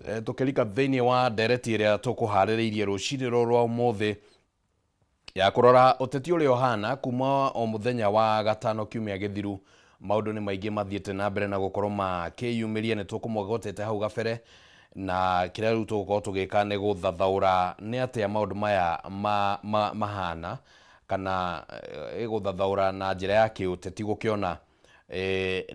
Tũkĩrika thĩinĩ wa ndereti ĩrĩa tũkũharĩrĩirie rũcinĩ rũrũ rwa ũmũthĩ ya kũrora ũteti ũrĩa ũhana kuma o mũthenya wa gatano kiumia gĩthiru. Maũndũ nĩ maingĩ mathiĩte na mbere na gũkorwo makĩyumĩria, nĩ tũkũmwagotete hau gabere, na kĩrĩa rĩu tũgũkorwo tũgĩka nĩ gũthathaũra nĩ atĩa maũndũ maya mahana, kana gũthathaũra na njĩra ya kĩũteti, gũkĩona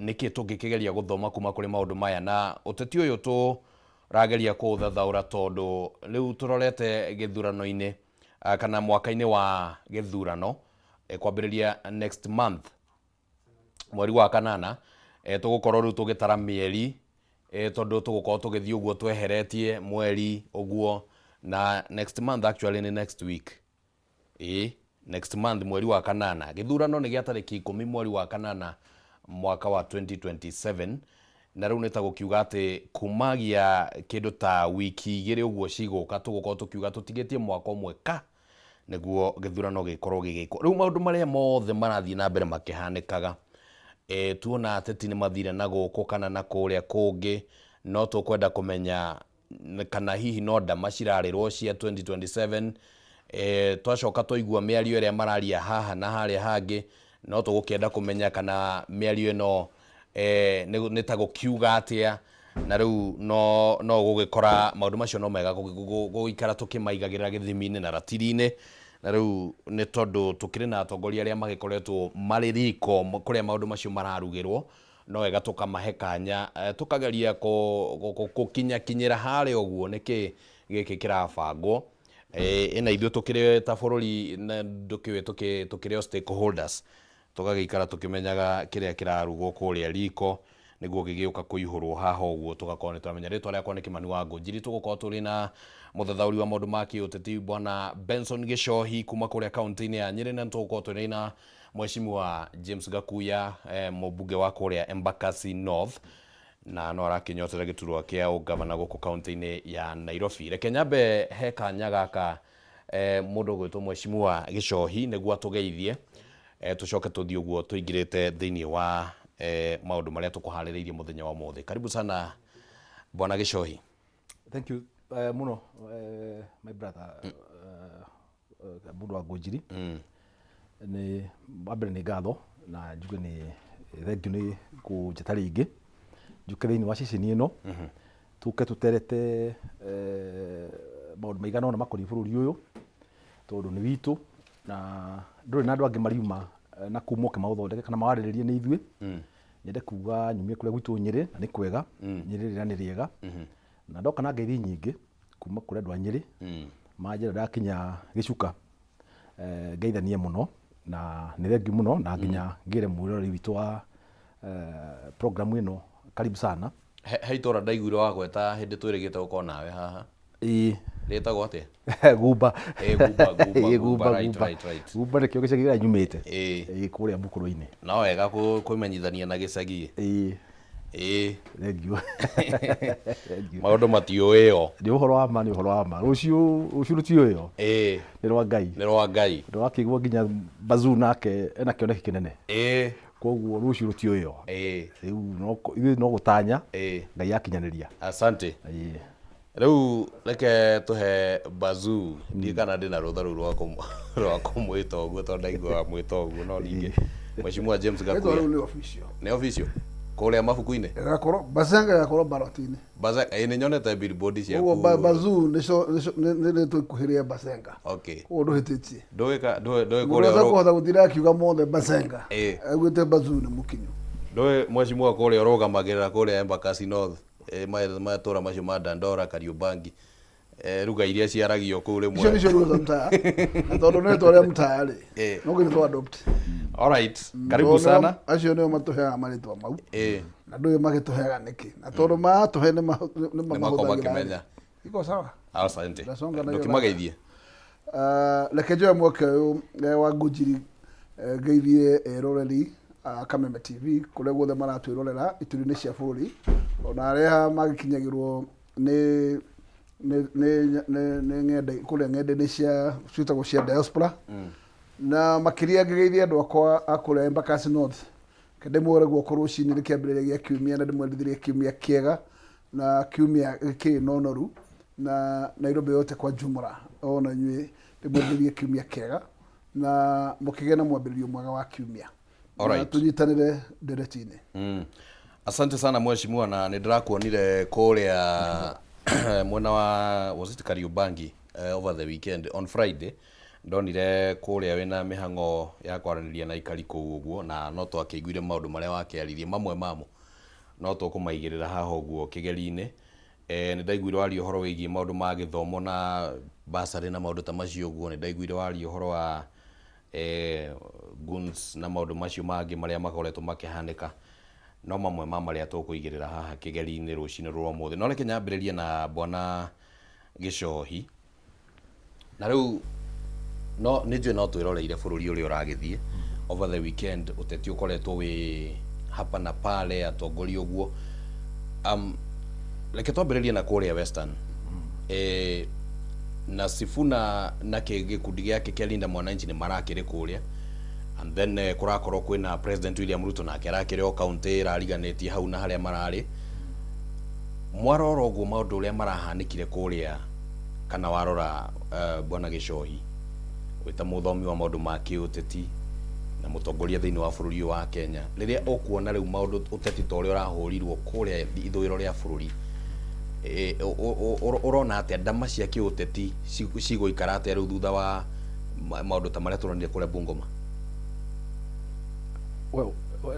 nĩkĩ tũngĩkĩgeria gũthoma kuma kũrĩ maũndũ maya. Na ũteti ũyũ tũrageria kũũthathaũra tondũ rĩu tũrorete gĩthurano-inĩ, kana mwaka-inĩ wa gĩthurano, kwambĩrĩria next month, mweri wa kanana, tũgũkorwo rĩu tũgĩtara mĩeri, tondũ tũgũkorwo tũgĩthiĩ ũguo tweheretie mweri ũguo, na next month actually nĩ next week, ĩĩ, next month, mweri wa kanana. Gĩthurano nĩ gĩa tarĩki 10 mweri wa kanana mwaka wa 2027, na rĩu nĩ ta gũkiuga atĩ kumagia kĩndũ ta wiki 2 ũguo cigũka, tũgũkorwo tũkiuga tũtigĩtie mwaka ũmwe ka nĩguo gĩthurano gĩkorwo gĩgĩkwo. Rĩu maũndũ marĩa mothe marathiĩ na mbere makĩhanĩkaga, tuona ateti nĩ mathire na gũkũ kana na kũrĩa kũngĩ, no tũkwenda kũmenya kana hihi no ndama cirarĩrwo cia 2027. Twacoka twaigua mĩario ĩrĩa mararia haha na harĩa hangĩ, no tũgũkĩenda kũmenya kana mĩario ĩno nĩ ta gũkiuga atĩa. Na rĩu no gũgĩkora maũndũ macio no mega gũikara tũkĩmaigagĩrĩra gĩthimi-inĩ na ratiri-inĩ. Na rĩu nĩ tondũ tũkĩrĩ na atongoria arĩa magĩkoretwo marĩ riko kũrĩa maũndũ macio mararugĩrwo, no wega tũkamahe kanya, tũkageria gũkinyakinyĩra harĩa ũguo nĩkĩ gĩkĩ kĩrabangwo. Ĩna ithuĩ tũkĩrĩ ta bũrũri, na ndũkĩũĩ tũkĩrĩ o stakeholders, tũgagĩikara tũkĩmenyaga kĩrĩa kĩrarugwo kũrĩa riko, nĩguo gĩgĩũka kũihũrwo haha ũguo tũgakorwo nĩ tũramenya. Rĩtwa rĩakwa nĩ Kĩmani wa Ngũnjiri. Tũgũkorwo tũrĩ na mũthathaũri wa maũndũ ma kĩũteti Bwana Benson Gĩcohi kuma kũrĩa kaũntĩ-inĩ ya Nyĩrĩ, na nĩtũgũkorwo tũrĩ na Mheshimiwa James Gakuya, mũmbunge wa kũrĩa Embakasi North, na no arakĩnyotera gĩturwa kĩa ũngavana gũkũ kaũntĩ-inĩ ya Nairobi. Reke nyambe he kanya gaka mũndũ ũgwĩtwo Mheshimiwa Gĩcohi nĩguo atũgeithie, tũcoke tũthiĩ ũguo tũingĩrĩte thĩinĩ wa maũndũ marĩa tũkũharĩrĩirie mũthenya wa ũmũthĩ. Karibu sana, Bwana Gĩcohi. Thank you mũno, my brother, mũndũ wa Ngũnjiri. Nĩ wa mbere nĩ ngatho na njuge nĩ thank you nĩ kũnjĩta rĩngĩ njũke thĩinĩ wa ceceni ĩno, tũke tũterete maũndũ maigana ũna makoniĩ bũrũri ũyũ, tondũ nĩ witũ na ndũrĩ na andũ angĩ mariuma na kuu moke maũthondeke kana mawarĩrĩrie, nĩ ithuĩ. Nyende kuga nyumie kũrĩa gwitũ Nyĩrĩ, na nĩ kwega Nyĩrĩ, rĩra nĩ rĩega, na ndoka na ngeithi nyingĩ kuma kũrĩ andũ a Nyĩrĩ. Manjĩra ndakinya gĩcuka ngeithanie mũno, na nĩ thengiũ mũno, na nginya ngĩre mwĩroreri witũ wa program ĩno karibu sana. He itũra ndaiguire wagweta hĩndĩ twĩrĩgĩte gũkorwo nawe haha. Ĩĩ. Rĩtagwo atĩa? Gumba. Ĩĩ, Gumba, Gumba. Ĩĩ. Gumba. Gumba. Right. Gumba. Right. Gumba nĩkĩo gĩcagi kĩrĩa nyumĩte. Ĩĩ. Ĩĩ, kũrĩa Bukũrũ-inĩ. No wega kwĩmenyithania na gĩcagi. Ĩĩ. Ĩĩ. Thengiũ, thengiũ. Maũndũ matiũĩo. Nĩ ũhoro wa ma, nĩ ũhoro wa ma. Rũciũ, rũciũ rũtiũĩo. Nĩ rwa Ngai. Nĩ rwa Ngai. Ndũrakĩigua nginya Bazuu nake ena kĩoneki kĩnene. Koguo rũciũ rũtiũĩo. Rĩu no ithuĩ no gũtanya. Ngai akinyanĩria. Asante. Ĩĩ. Rĩu reke tũhe Bazuu, ndiĩ kana ndĩna rũtha rũu rwa kũmwĩta ũguo, tondũ ndaigua wamwĩta ũguo. No ningĩ Mheshimiwa James Rĩtwa Gakuya. rĩu nĩ official. Nĩ official kũrĩa mabuku-inĩ. Ĩgakorwo Bazenga, ĩgakorwo ballot-inĩ. Ĩĩ, nĩ nyonete billboard ciaku. Koguo Bazuu nĩco nĩ rĩtwa ikuhĩ rĩa Bazenga. Koguo ndũhĩtĩtie. Ndũĩ ndũĩ Mũndũ kũrĩa atakũhota gũtinda akiuga mothe Bazenga. Augĩte Bazuu nĩ mũkinyu. Ndũĩ Mheshimiwa kũrĩa ũrũgamagĩrĩra kũrĩa Embakasi North, matũra macio ma Dandora, Kariobangi, ruga iria ciaragio kũu rĩmwe. Icio nĩcio ruga za mtaa. Na tondũ nĩ rĩtwa rĩa mtaa rĩ, no nginya tũ adopt. All right. Karibu Tondũ nĩo- sana. Acio nĩo matũheaga marĩtwa mau. Na ndũĩ magĩtũheaga nĩkĩ. Na tondũ matũhe nĩ Nĩ makorwo mamahũthagĩra. makĩmenya. Iko sawa. Asante. Ndasonga na hiyo. Ndũkĩmageithie. Reke njoe mweke ũyũ wa Ngũnjiri, ngeithie eroreri a Kameme TV kũrĩa guothe maratwĩrorera ituri-inĩ cia bũrũri, ona arĩa magĩkinyagĩrwo nĩ ng'enda kũrĩa ng'enda-inĩ cia ciĩtagwo cia diaspora, na makĩria ngĩgeithia andũ akwa a kũrĩa Embakasi North. Reke ndĩmuoere guoko rũcinĩ nĩ kĩambĩrĩria gĩa kiumia na ndĩmwendithĩrie kiumia kĩega. Na kiumia gĩkĩrĩ na ũnoru na Nairobi yote kwa jumla, ona inyuĩ ndĩmwenderie kiumia kĩega na mũkĩgĩe na mwambĩrĩrio mwega wa kiumia. Alright. Na tũnyitanĩre ndereti-inĩ. Asante sana mheshimiwa, na nĩ ndĩrakuonire kũrĩa mwena wa, was it Kariobangi, over the weekend on Friday. Ndonire kũrĩa wĩna mĩhang'o ya kwaranĩria na aikari kũu ũguo, na no twakĩiguire maũndũ marĩa wakĩaririe, mamwe mamo no tũkũmaigĩrĩra haha ũguo kĩgeri-inĩ. Nĩ ndaiguire waria ũhoro wĩgiĩ maũndũ ma gĩthomo na basarĩ na maũndũ ta macio ũguo. Nĩ ndaiguire waria ũhoro wa goons na maũndũ macio mangĩ marĩa makoretwo makĩhanĩka, no mamwe ma marĩa tũkũigĩrĩra haha kĩgeri-inĩ rũcinĩ rwa ũmũthĩ. No reke nyambĩrĩrie na bwana Gĩcohi. Na rĩu no nĩ njũĩ no twĩroreire bũrũri ũrĩa ũragĩthiĩ over the weekend, ũteti ũkoretwo wĩ hapa na pale, atongoria ũguo. Reke twambĩrĩrie na kũrĩa Western, na Sifuna na gĩkundi gĩake kĩa Linda Mwananchi nĩ marakĩrĩ kũrĩa, and then kũrakorwo kwĩna President William Ruto, nake arakĩrĩ o kaunti ĩrariganĩtie hau na harĩa mararĩ. Mwarora ũguo maũndũ ũrĩa marahanĩkire kũrĩa, kana warora, bwana Gĩcohi, wĩ ta mũthomi wa maũndũ ma kĩũteti na mũtongoria thĩinĩ wa bũrũri ũyũ wa Kenya, rĩrĩa ũkuona rĩu maũndũ ũteti ta ũrĩa ũrahũrirwo kũrĩa ithũĩro rĩa bũrũri, ũrona atĩa ndama cia kĩũteti cigũikara atĩa rĩu thutha wa maũndũ ta marĩa tũronire kũrĩa Bungoma? Well,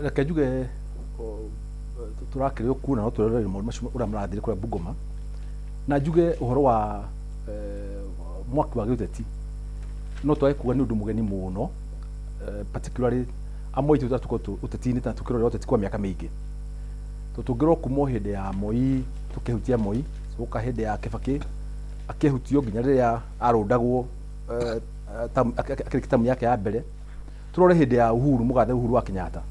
reke njuge tũrakĩrĩ o kuona no twĩrorere maũndũ macio ũrĩa marathire kũrĩa Bungoma, na njuge ũhoro wa mwaki wa gĩũteti no twage kuga nĩ ũndũ mũgeni mũno, particularly amwe aitũ tũkoretwo ũteti-inĩ ta tũkĩrorera ũteti kwa mĩaka mĩingĩ. Tondũ tũngĩrora kuma o hĩndĩ ya Moi, tũkĩhutia Moi, gũka hĩndĩ ya Kibaki akĩhutio nginya rĩrĩa arũndagwo, akĩrĩkia tamu yake ya mbere. Tũrore hĩndĩ ya Uhuru, mũgathe Uhuru wa Kenyatta,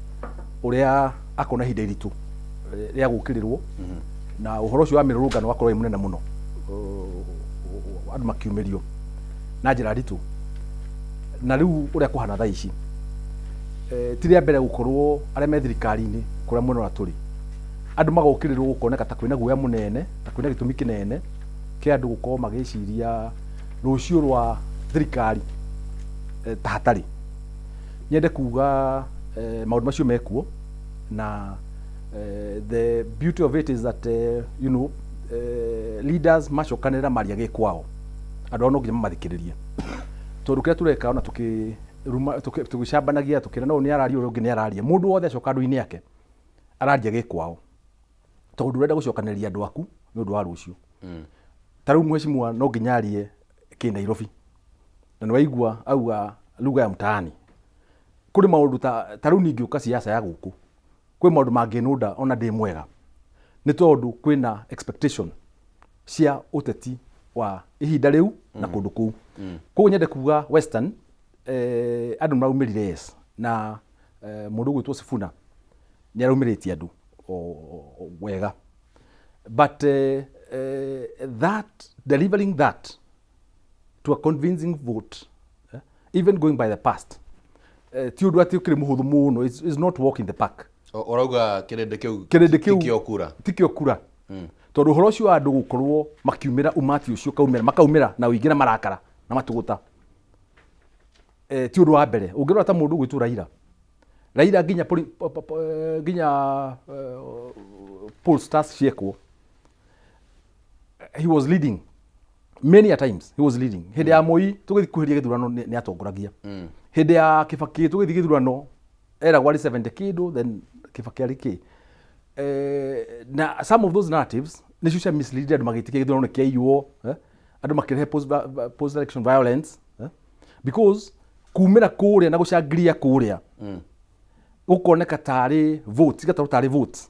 ũrĩa akona ihinda iritũ rĩa gũkĩrĩrwo na ũhoro ũcio wa mĩrũrũngano wakorwo wĩ mũnene mũno, andũ makiumĩrio na njĩra nditũ. Na rĩu ũrĩa kũhana thaa ici, ti rĩa mbere gũkorwo arĩa me thirikari-inĩ kũrĩa mwena ũrĩa tũrĩ andũ magokĩrĩrwo, gũkoneka ta kwĩna guoya mũnene, ta kwĩna gĩtũmi kĩnene kĩa andũ gũkorwo magĩciria rũciũ rwa thirikari ta hatarĩ. Nyende kuga maũndũ macio mekuo, na the beauty of it is that leaders macokanĩrĩra maria gĩkwao, andũ ao no nginya mamathikĩrĩrie, tondũ kĩrĩa tũreka ona tũgĩcambanagia tũkĩra no nĩ araria, ũrĩa ũngĩ nĩ araria, mũndũ wothe acoka andũ-inĩ ake araria gĩkwao, tondũ ũrenda gũcokanĩrĩria andũ aku nĩ ũndũ wa rũciũ. Ta rĩu mheshimiwa no nginya arie kĩ Nairobi, na nĩ waigua auga lugha ya mtaani. Kũrĩ maũndũ ta rĩu ningĩũka siasa ya gũkũ, kwĩ maũndũ mangĩnũnda ona ndĩ mwega, nĩ tondũ kwĩna expectation cia ũteti wa ihinda rĩu na kũndũ kũu. Koguo nyende kuga Western, andũ nĩ maraumĩrire, yes, na mũndũ ũgwĩtwo Sifuna nĩ araumĩrĩtie andũ wega, but that delivering that to a convincing vote, even going by the past, ti ũndũ atĩ ũkĩrĩ mũhũthũ mũno. It's not walk in the park. Ũrauga kĩrĩndĩ kĩu Kĩrĩndĩ kĩu tikĩo kura? Tikĩo kura, tondũ ũhoro ũcio wa andũ gũkorwo makiumĩra, umati ũcio ũkaumĩra, makaumĩra na ũingĩ na marakara na matũgũta, ti ũndũ wa mbere. Ũngĩrora ta mũndũ ũgwĩtwo Raila, Raila nginya pollsters ciekwo, he was leading many a times, he was leading. Hĩndĩ ya Moi tũgĩthiĩ kuhĩria gĩthurano nĩ atongoragia. Hĩndĩ ya Kibaki tũgĩthiĩ gĩthurano eragwo arĩ 70 kĩndũ, then Kibaki arĩ kĩ. Na some of those narratives nĩcio cia mislead andũ magĩtĩkia gĩthurano nĩ kĩaiywo, andũ makĩrehe post election violence, because kumĩra kũrĩa na gũcangiria kũrĩa gũkoneka tarĩ vote, cigatarwo tarĩ votes,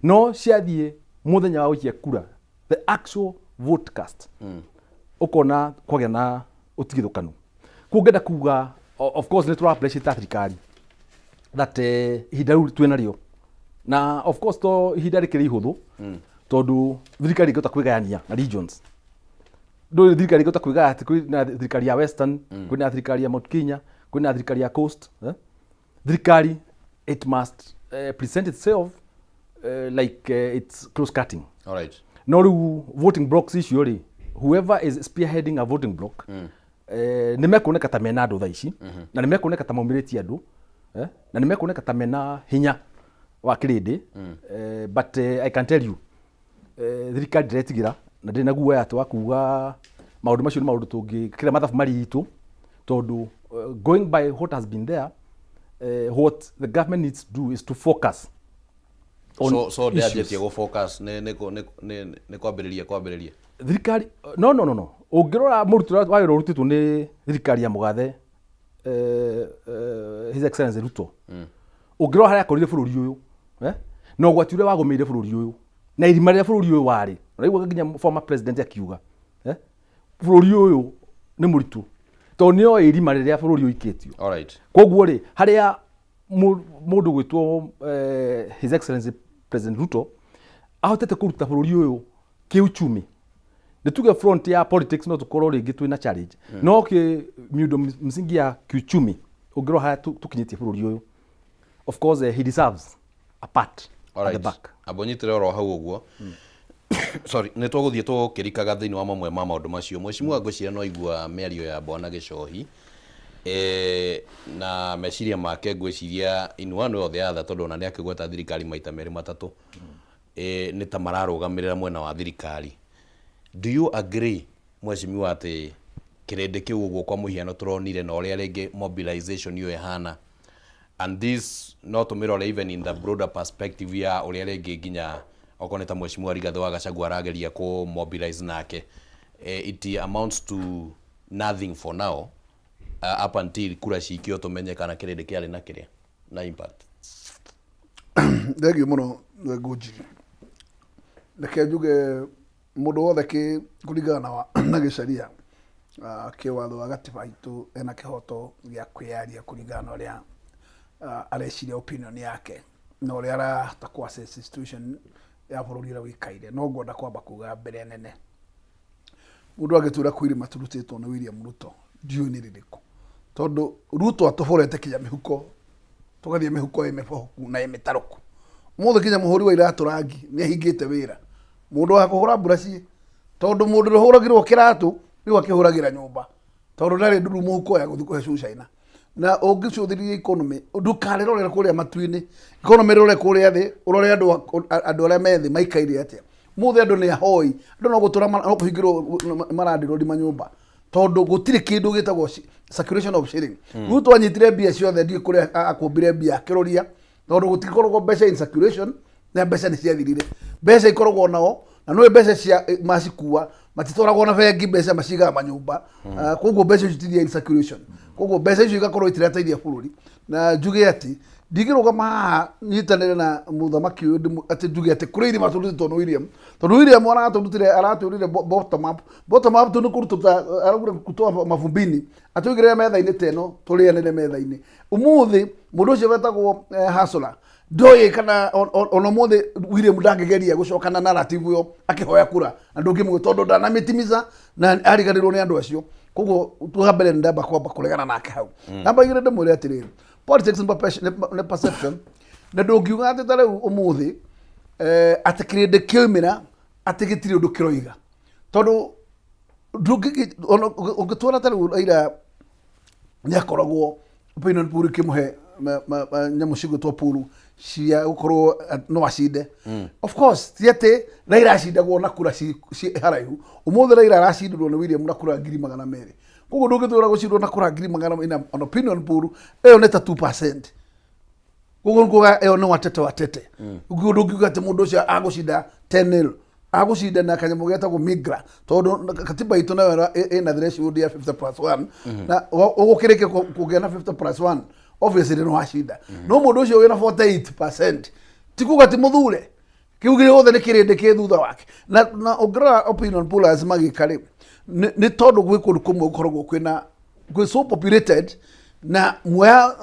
no ciathiĩ mũthenya wa gũikia kura, the actual vote cast, ũkona kwagĩa na ũtigithũkanu. Kuo ngenda kuga, of course nĩ tũra appreciate ta thirikari that ihinda rĩu twĩ narĩo, na of course to ihinda rĩkĩrĩ ihũthũ, tondũ thirikari ĩngĩhota kwĩgayania na regions, ndũrĩ thirikari ĩngĩhota kwĩgaya atĩ kwĩna thirikari ya Western, kwĩna thirikari ya Mount Kenya, kwĩna thirikari ya Coast, eh? Thirikari, it must present itself. Like it's close cutting. All right. No rĩu voting blocks icio rĩ, whoever is spearheading a voting block, nĩ mekuoneka ta mena andũ thaa ici, na nĩ mekuoneka ta maumĩrĩtie andũ, na nĩ mekuoneka ta mena hinya wa kĩrĩndĩ. But I can tell you, thirikari ndĩretigĩra na ndĩrĩ na guoya atĩ wa kuga maũndũ macio nĩ maũndũ tũngĩkĩra mathabu maritũ, tondũ going by what has been there, what the government needs to do is to focus on So issues. Ndĩanjĩtie gũ focus nĩ kwambĩrĩria. Thirikari, no, ũngĩrora mũrutĩre wa wĩra ũrutĩtwo nĩ thirikari ya mũgathe His Excellency Ruto, ũngĩrora harĩa akorire bũrũri ũyũ, na ũgwati ũrĩa wagũmĩire bũrũri ũyũ na irima rĩrĩa bũrũri ũyũ warĩ, ũraigua nginya former president akiuga, bũrũri ũyũ nĩ mũritũ tondũ nĩoĩ irima rĩrĩa bũrũri ũikĩtio. All right. Koguo rĩ, harĩa mũndũ gwĩtwo His Excellency President Ruto ahotete kũruta bũrũri ũyũ kĩuchumi, nĩ tuge front ya politics no tũkorwo rĩngĩ twĩna challenge, no kĩ miundo msingi ya kiuchumi, ũngĩrora harĩa tũkinyĩtie bũrũri ũyũ, of course he deserves a pat All at the right. back. Amba ũnyitĩre oro hau ũguo. Sorry, nĩ tũgũthiĩ tũkĩrikaga thĩinĩ wa mamwe ma maũndũ macio. Mheshimiwa, ngwĩciria no igua mĩario ya Bwana Gĩcohi na meciria make, ngwĩciria in one way or the other, tondũ ona nĩ akĩgweta thirikari maita merĩ matatũ, nĩ ta mararũgamĩrĩra mwena wa thirikari. Do you agree, mheshimiwa, atĩ kĩrĩndĩ kĩu ũguo kwa mũhiano tũronire na ũrĩa rĩngĩ mobilization ĩyo ĩhana, and this no tũmĩrore even in the broader perspective ya ũrĩa rĩngĩ nginya okorwo nĩ ta mheshimiwa Rigathĩ wa Gachagua arageria kũ mobilize nake, it amounts to nothing for now, up until kura cikio tũmenye kana kĩrĩndĩ kĩarĩ na kĩrĩa na impact? Thengiũ mũno, Ngũnjiri. Reke njuge mũndũ wothe kĩ kũringana na gĩcaria, kĩwatho wa gatiba itũ, ena kĩhoto gĩa kwĩyaria kũringana na ũrĩa areciria, opinion yake na ũrĩa arahota kũ assess situation ya bũrũri ũrĩa ũikaire. No ngwenda kwamba kuga mbere nene, mũndũ angĩtwĩra kwĩ irĩma tũrutĩtwo nĩ William Ruto, ndiũĩ nĩ rĩrĩkũ, tondũ Ruto atũborete kinya mĩhuko, tũgathiĩ mĩhuko ĩ mĩbohoku na ĩ mĩtarũku. Ũmũthĩ kinya mũhũri wa iratũ rangi nĩ ahingĩte wĩra, mũndũ wa kũhũra mburaci, tondũ mũndũ ũrĩa ũhũragĩrwo kĩratũ rĩu akĩhũragĩra nyũmba, tondũ ndarĩ nduru mũhuko ya gũthiĩ kũhe cucaina. Na ũngĩcũthĩrĩria economy, ndũkarĩrorere kũrĩa matu-inĩ, economy rore kũrĩa thĩ, ũrore andũ arĩa me thĩ maikaire atĩa. Ũmũthĩ andũ nĩ ahoi, andũ no gũtũra no kũhingĩrwo marandirodi manyũmba, tondũ gũtirĩ kĩndũ gĩtagwo circulation of shilling. Ruto anyitire mbia ciothe, ndiũĩ kũrĩa akũmbire mbia akĩrũria, tondũ gũtikoragwo mbeca in circulation na mbeca nĩ ciathirire. Mbeca ikoragwo nao na nĩũĩ mbeca cia macikua matitwaragwo na bengi, mbeca macigaga manyũmba. Koguo mbeca icio citithiaga in circulation, koguo mbeca icio igakorwo itirateithia bũrũri. Na njuge atĩ ndingĩrũgama haha nyitanĩre na mũthamaki ũyũ atĩ njuge atĩ kũrĩ irima tũrutĩtwo nĩ William, tondũ William aratũrutire, aratwĩrire bottom up. Bottom up tu nĩ kũrutũta araugire kutoa mavumbini, atũigĩrĩre metha-inĩ ta ĩno tũrĩanĩre metha-inĩ. Ũmũthĩ mũndũ ũcio wetagwo Hasla ndoĩ kana ona ũmũthĩ William ndangĩgeria gũcoka na narrative ĩyo akĩhoya kura, na ndũngĩmũĩ tondũ ndanamĩtimiza na ariganĩrwo nĩ andũ acio. Koguo tuga mbere nĩ ndamba kwamba kũregana nake hau. Namba igĩrĩ, ndĩmwĩre atĩrĩrĩ, politics nĩ perception, na ndũngiuga atĩ ta rĩu ũmũthĩ atĩ kĩrĩndĩ kĩoimĩra atĩ gĩtirĩ ũndũ kĩroiga, tondũ ũngĩtwara ta rĩu Raila nĩ akoragwo opinion poll ikĩmũhe nyamũ cigwĩtwo poll cia gũkorwo no acinde. Of course ti atĩ Raila acindagwo na kura ci haraihu. Ũmũthĩ Raila aracindirwo nĩ William na kura 200,000. Koguo ndũngĩtwĩra gũcindwo na kura ngiri magana ina on opinion poll ĩyo nĩ ta 2%. Koguo nĩ kuga ĩyo nĩ watete watete. Ũguo ndũngiuga atĩ mũndũ ũcio agũcinda 10-0, agũcinda na kanyamũ getagwo migra, tondũ katiba itũ nayo ĩna threshold ya 50 plus 1, na ũgũkĩrĩkia kũgĩa na 50 plus 1, obviously nĩ wacinda. No mũndũ ũcio wĩna 48% ti kuga ti mũthure, kĩu gĩothe nĩ kĩrĩndĩ kĩ thutha wake. Na ũngĩrora opinion pollers magĩka rĩ, nĩ tondũ gwĩ kũndũ kũmwe gũkoragwo kwĩna gwĩ so populated na muoya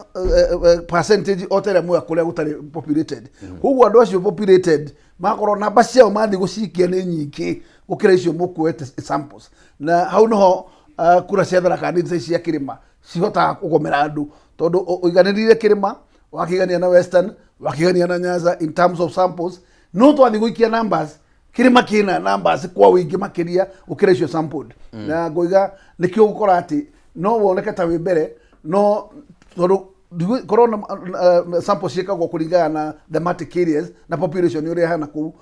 percentage o ta ĩrĩa muoya kũrĩa gũtarĩ populated. Koguo andũ acio populated makorwo namba ciao mathiĩ gũcikia nĩ nyingĩ gũkĩra icio mũkuoete samples. Na hau nĩho kura cia Tharaka Nithi cia kĩrĩma cihotaga kũgomera andũ, tondũ ũiganĩrire kĩrĩma wakĩigania na western. Wakĩgania na Nyanza in terms of samples, no twathiĩ gũikia numbers, kĩrĩma kĩna numbers kwa ũingĩ makĩria gũkĩra icio sampled. Na ngoiga nĩkĩo ũgũkora atĩ no woneke ta wĩ mbere, no tondũ korwo na sample ciĩkagwo kũringana na thematic areas na population ũrĩa ĩhana kũu,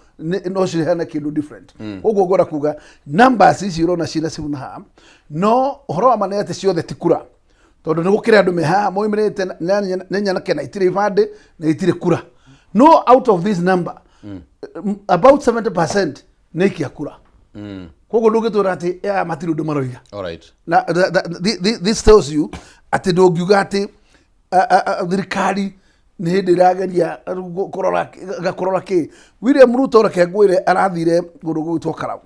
no ciheane kĩndũ different. Ũguo ngwenda kuga numbers ici ũrona ciĩna Sifuna haha, no ũhoro wa ma nĩ atĩ ciothe ti kura, tondũ nĩ gũkĩrĩ andũ me haha moimĩrĩte nĩ nyanake na itirĩ ibandĩ na itirĩ kura. No out of this number, about 70% nĩ ikia kura. Koguo ndũngĩtwĩra atĩ aya matirĩ ũndũ maroiga. Na this tells you atĩ ndũngiuga atĩ thirikari nĩ hĩndĩ ĩrageria kũrora kũrora kĩ. William Ruto, reke ngwĩre, arathire kũndũ gũgwĩtwo Karau.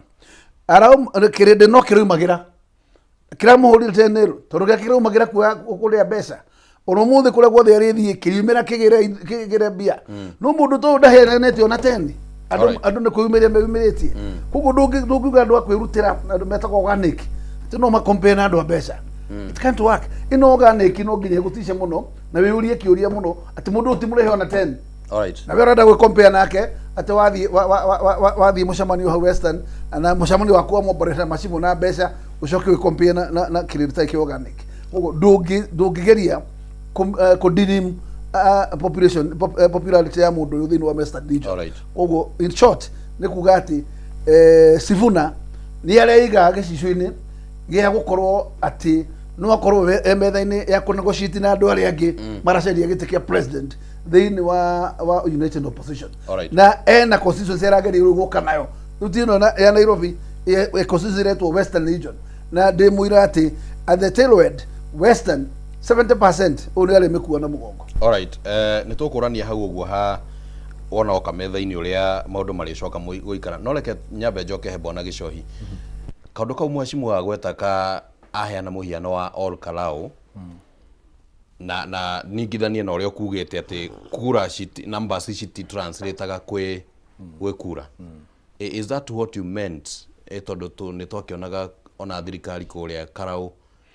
Kĩrĩndĩ no kĩraumagĩra kĩramũhũrire tenero, tondũ kĩrĩa kĩraumagĩra kuoya kũrĩa mbeca ona ũmũthĩ kũrĩa guothe arĩthiĩ kĩriumĩra kĩgĩre mbia, no mũndũ ta ũyũ ndaheanĩte ona teni. Andũ andũ nĩ kwĩyumĩria meyumĩrĩtie. Koguo ndũngiuga andũ a kwĩrutĩra, andũ metagwo organic, atĩ no makompare na andũ a mbeca. It can't work. Ĩno organic no nginya ĩgũtice mũno na wĩyũrie kĩũria mũno atĩ mũndũ ũyũ ti mũrĩhe ona 10 na we ũrenda gwĩ nake atĩ wathiĩ wathiĩ mũcemanio hau Western na mũcemanio waku wa momborera macimũ na mbeca, ũcoke wĩ compare na kĩrĩndĩ tarĩ kĩa organic. Koguo ndũngĩgeria kũ population popularity ya mũndũ ũyũ thĩinĩ wa Western region. Koguo in short nĩ kuga atĩ Sifuna nĩ areiga gĩcicio-inĩ gĩa gũkorwo atĩ no akorwo e metha-inĩ ya kũ na andũ arĩa angĩ maracaria gĩtĩ kĩa president thĩinĩ wa United Opposition. Na ena constituency arageria rĩu gũka nayo rĩu ti ĩno ya Nairobi, constituency ĩretwo Western region, na ndĩ mũira atĩ at the tail end Western 70% ũyũ nĩ arĩmĩkua na mũgongo. Alright, nĩ tũkũrania hau ũguo ha wona oka metha-inĩ ũrĩa maũndũ marĩcoka gũikara, no reke nyambe njoke he bwana Gĩcohi. Kaũndũ kau mheshimiwa agweta ka aheana mũhiano wa Ol Kalou na ningithanie na ũrĩa ũkugĩte atĩ kura numbers citi translataga gwĩ kura. Is that what you meant? Tondũ nĩ twakĩonaga ona thirikari kũrĩa Karau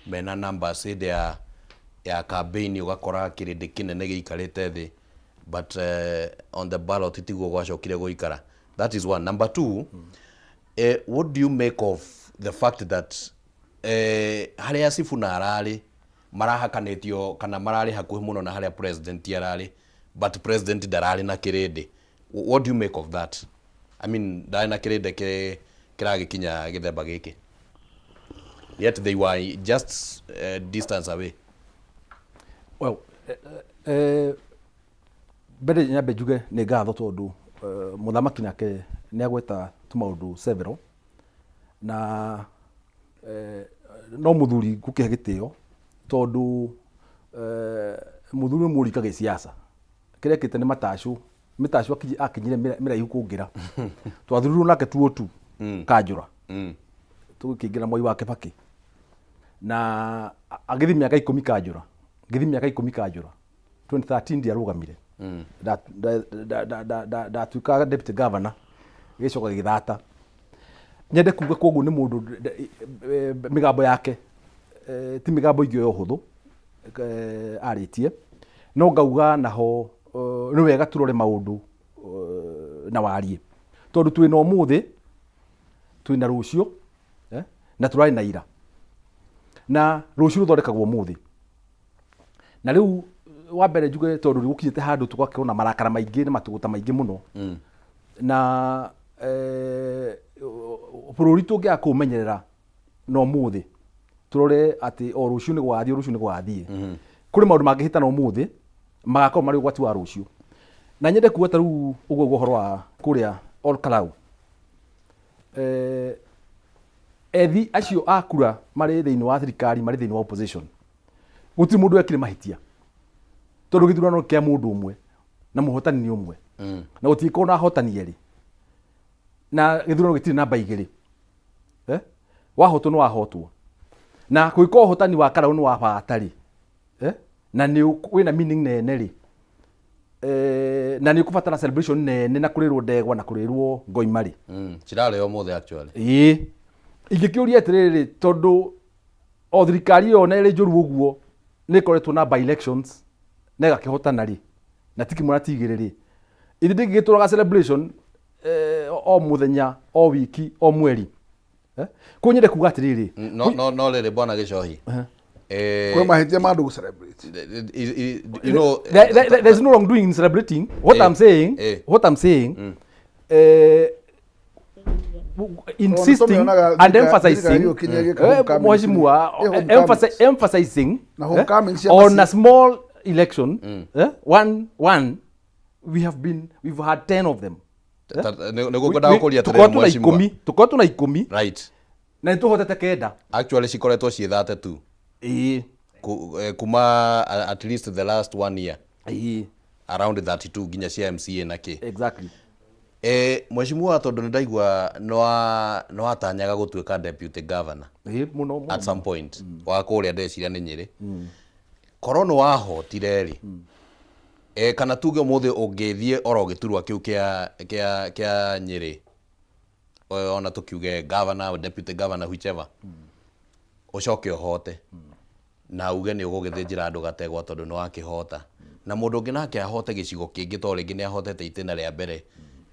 mena numbers hĩndĩ ya campaign, ũgakora kĩrĩndĩ kĩnene gĩikarĩte thĩ, but on the ballot tiguo gwacokire gũikara. That is one. Number two, what do you make of the fact that harĩa Sifuna ararĩ marahakanĩtio kana mararĩ hakuhĩ mũno na harĩa president ararĩ, but president ndararĩ na kĩrĩndĩ? What do you make of that? I mean, ndarĩ na kĩrĩndĩ kĩragĩkinya gĩthemba gĩkĩ, yet they were just distance away. Well, mbere nyambe njuge nĩ ngatho tondũ mũthamaki nake nĩ agweta tũmaũndũ several na no mũthuri ngũkĩhe gĩtĩo tondũ mũthuri nĩ mũrika gĩsiasa kĩrĩa ekĩte nĩ matacũ mĩtacũ akinyire mĩraihu kũngĩra. Twathurirwo nake tuo tu kanjũra tũgĩkĩingĩra Mwai wa Kĩbakĩ na agĩthiĩ mĩaka 10 kanjũra, ngĩthiĩ mĩaka 10 kanjũra. 2013 ndiarũgamire. Ndatuĩka deputy governor, gĩcoka gĩthata. Nyende kuga koguo nĩ mũndũ mĩgambo yake ti mĩgambo ingĩ yo hũthũ arĩtie, no ngauga naho nĩ wega tũrore maũndũ na wariĩ tondũ twĩna ũmũthĩ, twĩna rũciũ, na tũrarĩ na ira, na rũciũ rũthondekagwo ũmũthĩ. Na rĩu wa mbere njuge tondũ nĩ gũkinyĩte handũ tũgakorwo na marakara maingĩ na matũgũta maingĩ mũno na bũrũri tũngĩaga kũũmenyerera na ũmũthĩ tũrore atĩ o rũciũ nĩ gũgathiĩ, o rũciũ nĩ gũgathiĩ, kũrĩ maũndũ mangĩhĩtana ũmũthĩ magakorwo marĩ ũgwati wa rũciũ. Na nyende kuga ta rĩu ũguo ũguo ũhoro wa kũrĩa Ol Kalou, ethi acio a kura marĩ thĩinĩ wa thirikari, marĩ thĩinĩ wa opposition, gũtirĩ mũndũ wekire mahĩtia tondũ gĩthurano kĩa mũndũ ũmwe na mũhotani nĩ ũmwe na gũtingĩkorwo na ahotani erĩ na gĩthurano gĩtirĩ namba igĩrĩ. Wahotwo nĩ wahotwo, na kũngĩkorwo ũhotani wa Karau nĩ wa bata rĩ, na nĩ wĩna meaning nene rĩ, na nĩ ũkũbatara celebration nene na kũrĩrwo ndegwa na kũrĩrwo ngoima rĩ. Cirarĩ ũmũthĩ actually. Ĩĩ, ingĩkĩũria atĩrĩrĩ, tondũ o thirikari ĩyo na ĩrĩ njũru ũguo nĩ ĩkoretwo na by elections na ĩgakĩhotana rĩ. Na ti kĩmwe na ti igĩrĩ rĩ, ithe ndĩngĩgĩtũraga celebration o mũthenya, o wiki, o mweri. Eh? Kũu nyende kuga atĩrĩrĩ. No no no rĩrĩ, bwana Gĩcohi, Kwĩ mahĩtia ma andũ gũ celebrate. There's no wrongdoing in celebrating. What I'm saying, what I'm saying, insisting tũmĩonaga and thirikari emphasizing, ĩgĩũkinyia gĩka homecoming mheshimiwa, ĩ homecomings. emphasizing Na homecoming cia on a maci- small election, one, one, we've had 10 of them. Nĩguo ngwendaga kũria atĩrĩrĩ, Tũkoretwo na mheshimiwa. 10, tũkoretwo na 10 na nĩ tũhotete 9. Actually cikoretwo ciĩ 32. Ĩĩ. Kuma at least the last one year, around 32, nginya cia MCA na kĩ. Exactly. Mheshimiwa, tondũ nĩ ndaigua nĩ watanyaga gũtuĩka deputy governor Ĩĩ, mũno mũno. at some point wa kũrĩa, ndeciria nĩ Nyĩrĩ, korwo nĩ wahotire rĩ, kana tuge ũmũthĩ ũngĩthiĩ oro gĩturwa kĩu kĩa Nyĩrĩ, ona tũkiuge governor, deputy governor, whichever, ũcoke ũhote na uge nĩ ũgũgĩthĩnjĩra andũ gategwa tondũ nĩ wakĩhota, na mũndũ ũngĩ nake ahote gĩcigo kĩngĩ, to rĩngĩ nĩ ahotete itĩna rĩa mbere,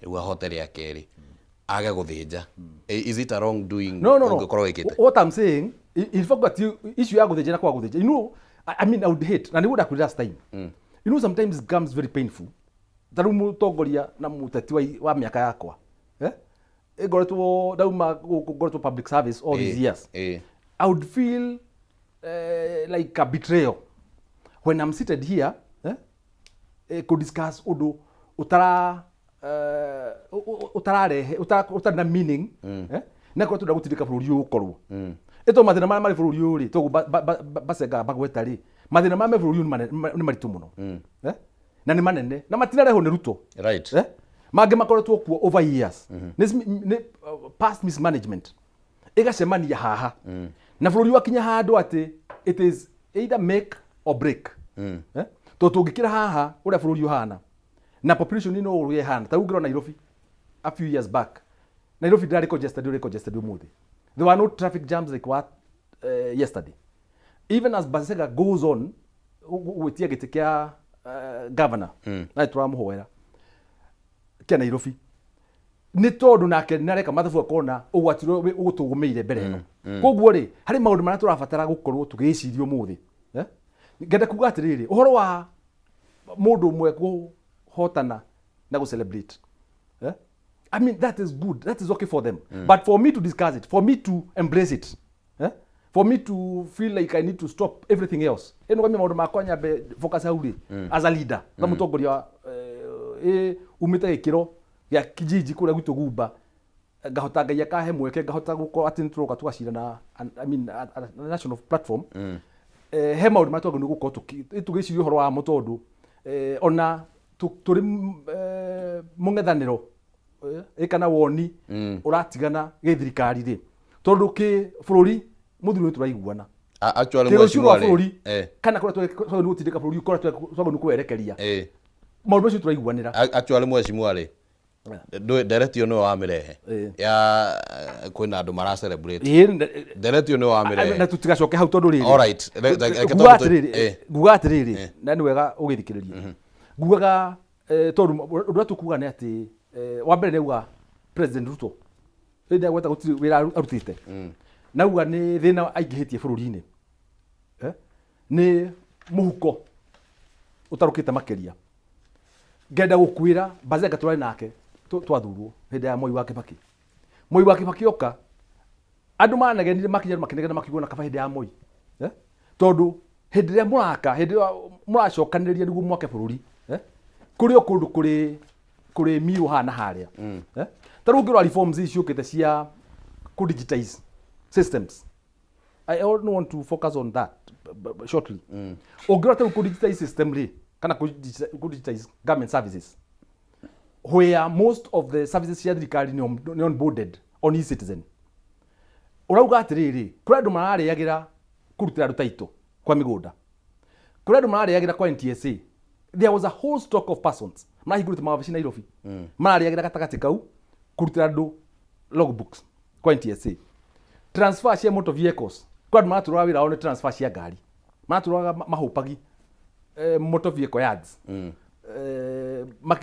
rĩu ahote rĩa kerĩ, age gũthĩnja, is it a wrong doing No. ũngĩkorwo wĩkĩte? What I'm saying, in fact, that issue ya gũthĩnja na kwaga gũthĩnja, I mean, I would hate, na nĩguo ndakwĩra last time. Sometimes it becomes very painful. Ta rĩu mũtongoria na mũteti wa mĩaka yakwa. Eh? Ngoretwo ndauma gũkũ, ngoretwo public service all these years. I would feel like a betrayal when I'm seated here kũ discuss ũndũ ũtara ũtararehe ũtarĩ na meaning, na korwo tũrenda gũtindĩka bũrũri ũyũ ũkorwo ĩto mathĩna marĩa marĩ bũrũri ũyũ rĩ, toguo bacengaga magweta rĩ, mathĩna marĩa me bũrũri ũyũ nĩ maritũ mũno, na nĩ manene na matinarehwo nĩ Ruto. Mangĩ makoretwo kuo over years, nĩ past mismanagement ĩgacemania haha na bũrũri wakinya handũ atĩ it is either make or break, eh? Tondũ tũngĩkĩra haha ũrĩa bũrũri ũhana na population ĩno ũrĩa ĩhana, ta rĩu ũngĩrora Nairobi a few years back, Nairobi ndĩrarĩ congested ũrĩa congested ũmũthĩ. There were no traffic jams like what yesterday. Even as Basega goes on gwĩtia gĩtĩ kĩa governor, na tũramũhoera kĩa Nairobi, nĩ tondũ nake nĩareka mathabu akona ũgwati ũrĩa ũgũtũgũmĩire mbere ĩno. Koguo rĩ, harĩ maũndũ marĩa tũrabatara gũkorwo tũgĩciria ũmũthĩ, eh? Ngenda kuga atĩrĩrĩ, ũhoro wa mũndũ ũmwe kũhotana na gũ celebrate, eh? I mean, that is good, that is okay for them, but for me to discuss it, for me to embrace it, eh? For me to feel like I need to stop everything else, ĩno gamia maũndũ makwa nyambe focus hau rĩ, as a leader na mũtongoria, umĩte gĩkĩro gĩa kijiji kũrĩa gwitũ Gumba, ngahota Ngai akahe mweke ngahota gũkorwo atĩ nĩtũroka tũgacirana, I mean, at a national platform, he maũndũ marĩa twagĩrĩirwo gũkorwo tũgĩciria ũhoro wamo, tondũ ona tũrĩ mũng'ethanĩro, kana woni ũratigana gĩthirikari rĩ, tondũ kĩ bũrũri mũthuri nĩ tũraiguana. Actually, kĩrũciũ rwa mheshimiwa rĩ, bũrũri kana kũrĩa twagĩrĩirwo nĩ gũtindĩka bũrũri, kũrĩa twagĩrĩirwo nĩ kũwerekeria, maũndũ macio tũraiguanĩra. Actually, mheshimiwa rĩ, ndereti ĩyo nĩwe wamĩrehe ya kwĩna andũ mara celebrate. Ndereti ĩyo nĩwe wamĩrehe. Na tutigacoke hau tondũ rĩrĩ, All right. Reke nguga tondũ atĩrĩrĩ, nguga atĩrĩrĩ, na nĩ wega ũgĩthikĩrĩrie, ngugaga tondũ ũndũ ũrĩa tũkuga nĩ atĩ, wa mbere nĩ auga President Ruto hĩndĩ agweta gũtirĩ wĩra arutĩte, nauga nĩ thĩna aingĩhĩtie bũrũri-inĩ, nĩ mũhuko ũtarũkĩte makĩria. Ngenda gũkwĩra Bazenga tũrarĩ nake twathurwo hĩndĩ ya Moi wa Kibaki. Moi wa Kibaki oka, andũ manegenire, makinya makĩnegena, makiuga na kaba hĩndĩ ya Moi, eh? Tondũ hĩndĩ ĩrĩa mũraka, hĩndĩ ĩrĩa mũracokanĩrĩria nĩguo mwake bũrũri, eh? Kũrĩ o kũndũ kũrĩ mirwo haha na harĩa, eh? Ta rĩu ũngĩrora reforms ici ciũkĩte cia kũ digitize systems, I only want to focus on that shortly. Ũngĩrora ta rĩu kũ digitize system rĩ, kana kũ digitize government services, where most of the services cia thirikari nĩ onboarded on e-Citizen, ũrauga atĩrĩrĩ, kũrĩ andũ mararĩagĩra kũrutĩra andũ taito kwa mĩgũnda, kũrĩ andũ mararĩagĩra kwa NTSA. There was a whole stock of persons marahingũrĩte mawabici Nairobi, mararĩagĩra gatagatĩ kau kũrutĩra andũ logbooks kwa NTSA, transfer cia motor vehicles, kwa andũ maratũraga wĩra wao nĩ transfer cia ngari, maratũraga mahũpagi motor vehicle yards. Na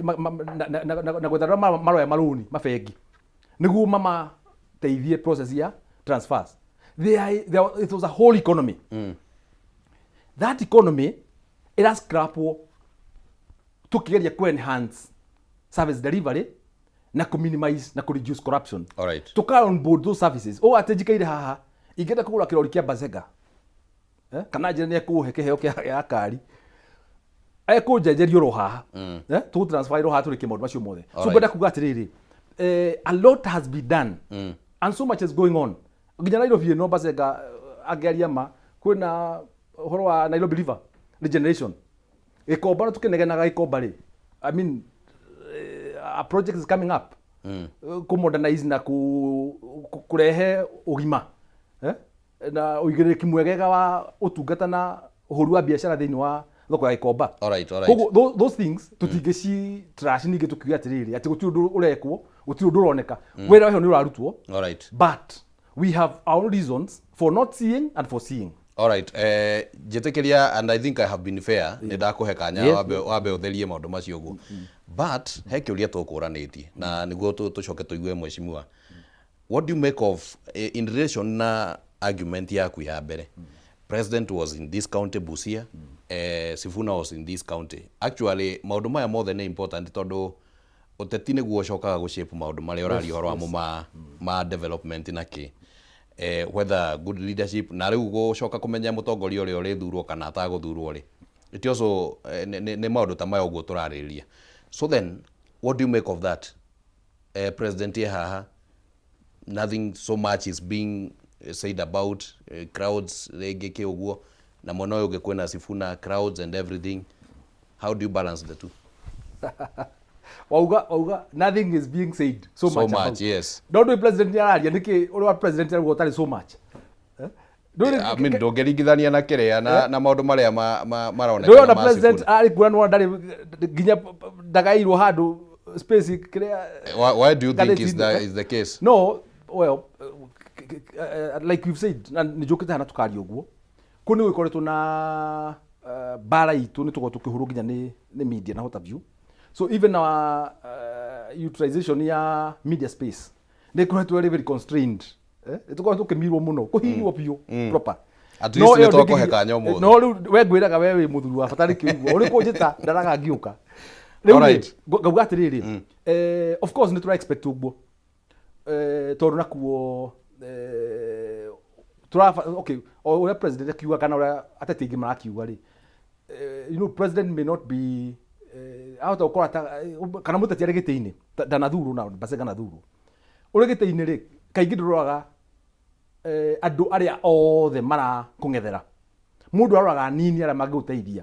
gwetha arĩa maroya marũni mabengi nĩguo mamateithie process ya transfers. It was a whole economy. That economy ĩrascrapwo tũkĩgeria ku enhance service delivery na ku minimize na ku reduce corruption. Tuka on board those services o atĩ njikaire haha ingĩenda kũgũra kĩrori kĩa Bazega, kana njĩra nĩ ekũhe kĩheo kĩa kari, ekũnjenjeria oro haha, tũgũ transfer oro haha, tũrĩkie maũndũ macio mothe. So ngwenda kuga atĩrĩrĩ, a lot has been done and so much is going on nginya Nairobi ĩno. Bazenga angĩaria ma kwĩna ũhoro wa Nairobi River regeneration, Gĩkomba no tũkĩnegenaga Gĩkomba rĩ, I mean, a project is coming up kũ modernize na kũrehe ũgima, na ũigĩrĩrĩki mwegega wa ũtungata na ũhũri wa biacara thĩinĩ wa thoko ya Gĩkomba. Koguo those things tũtingĩci trash ningĩ tũkiuge atĩrĩrĩ atĩ gũtirĩ ũndũ ũrekwo, gũtirĩ ũndũ ũroneka. Wĩra ũcio nĩ ũrarutwo, but we have our own reasons for not seeing and for seeing. Alright, njĩtĩkĩria, and I think I have been fair, nĩ ndakũhe kanya wambe ũtherie maũndũ macio ũguo, but he kĩũria tũkũranĩtie na nĩguo tũcoke tũigue mheshimiwa. What do you make of, in relation na argument yaku ya mbere, president was in this county, Busia, Sifuna was in this county? Actually, maũndũ maya mothe nĩ important tondũ ũteti nĩguo ũcokaga gũshape maũndũ marĩa ũraria ũhoro wamo ma development na kĩ, whether good leadership na rĩu gũcoka kũmenya mũtongoria ũrĩa ũrĩthurwo kana atagũthurwo rĩ, it also nĩ maũndũ ta maya ũguo tũrarĩrĩria. So then what do you make of that? President ye haha, nothing so much is being said about crowds rĩngĩ kĩ ũguo, na mwena ũyũ ũngĩ kwĩna Sifuna, crowds and everything. How do you balance the two? Wauga nothing is being said so, so much, much about. No ndũĩ president nĩ araria nĩkĩ ũrĩa wa president arauga ũtarĩ so much. Eh? I mean, ndũngĩringithania na kĩrĩa na maũndũ marĩa maronekana Ndũrona ma president Sifuna. Arĩ kuona nĩwona ndarĩ nginya ndagairwo handũ space kĩrĩa. Why do you think is Ngathĩti-inĩ, the, eh? is the case? No, well, like you've said, na nĩ njũkĩte hana tũkaria ũguo, kũ nĩ gũkoretwo na mbara itũ nĩ tũkorwo tũkĩhũrwo nginya nĩ media na what have you. So even our utilization ya media space nĩ ĩkoretwo ĩrĩ very constrained, eh? Nĩ tũkorwo tũkĩmirwo mũno, kũhihinywo biũ proper. At No least nĩ ĩyo twakũhe kanya ũmũthĩ. No rĩu we ngwĩraga we wĩ mũthuri wa bata nĩkĩo igua ũrĩ kũnjĩta ndaraga ngĩũka rĩu rĩ. Ngauga atĩrĩrĩ, of course nĩ tũra expect ũguo, tondũ nakuo okay, o ũrĩa president akiuga kana ũrĩa ateti aingĩ marakiuga rĩ, president may not be, ahota gũkorwo kana mũteti arĩ gĩtĩ-inĩ ndanathurwo na Bazenga nathurwo ũrĩ gĩtĩ-inĩ rĩ, kaingĩ ndũroraga andũ arĩa othe marakũng'ethera. Mũndũ aroraga nini arĩa mangĩgũteithia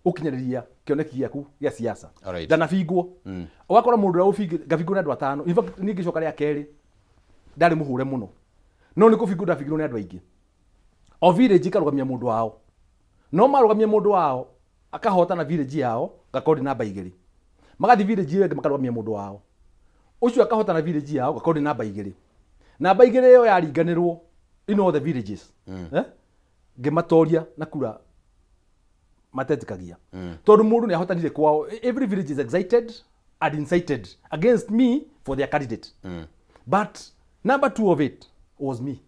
ũkinyanĩria kĩoneki gĩaku gĩa siasa. Ndanabingwo, ũgakora mũndũ ũrĩa ngabingwo nĩ andũ atano. In fact, niĩ ngĩcoka rĩa kerĩ ndarĩ mũhũre mũno, no nĩ kũbingwo ndabingirwo nĩ andũ aingĩ. O village ikarũgamia mũndũ wao, no marũgamia mũndũ wao akahotana village yao, ngakorwo ndĩ namba 2. Magathiĩ village ĩyo ĩngĩ makarũgamia mũndũ wao, ũcio akahotana village yao, ngakorwo ndĩ namba 2. Namba 2 ĩyo yaringanĩrwo in all the villages, eh? Ngĩmatoria na kura matetĩkagia tondũ mũndũ nĩ ahotanire kwao. Every village is excited and incited against me for their candidate, but number two of it was me.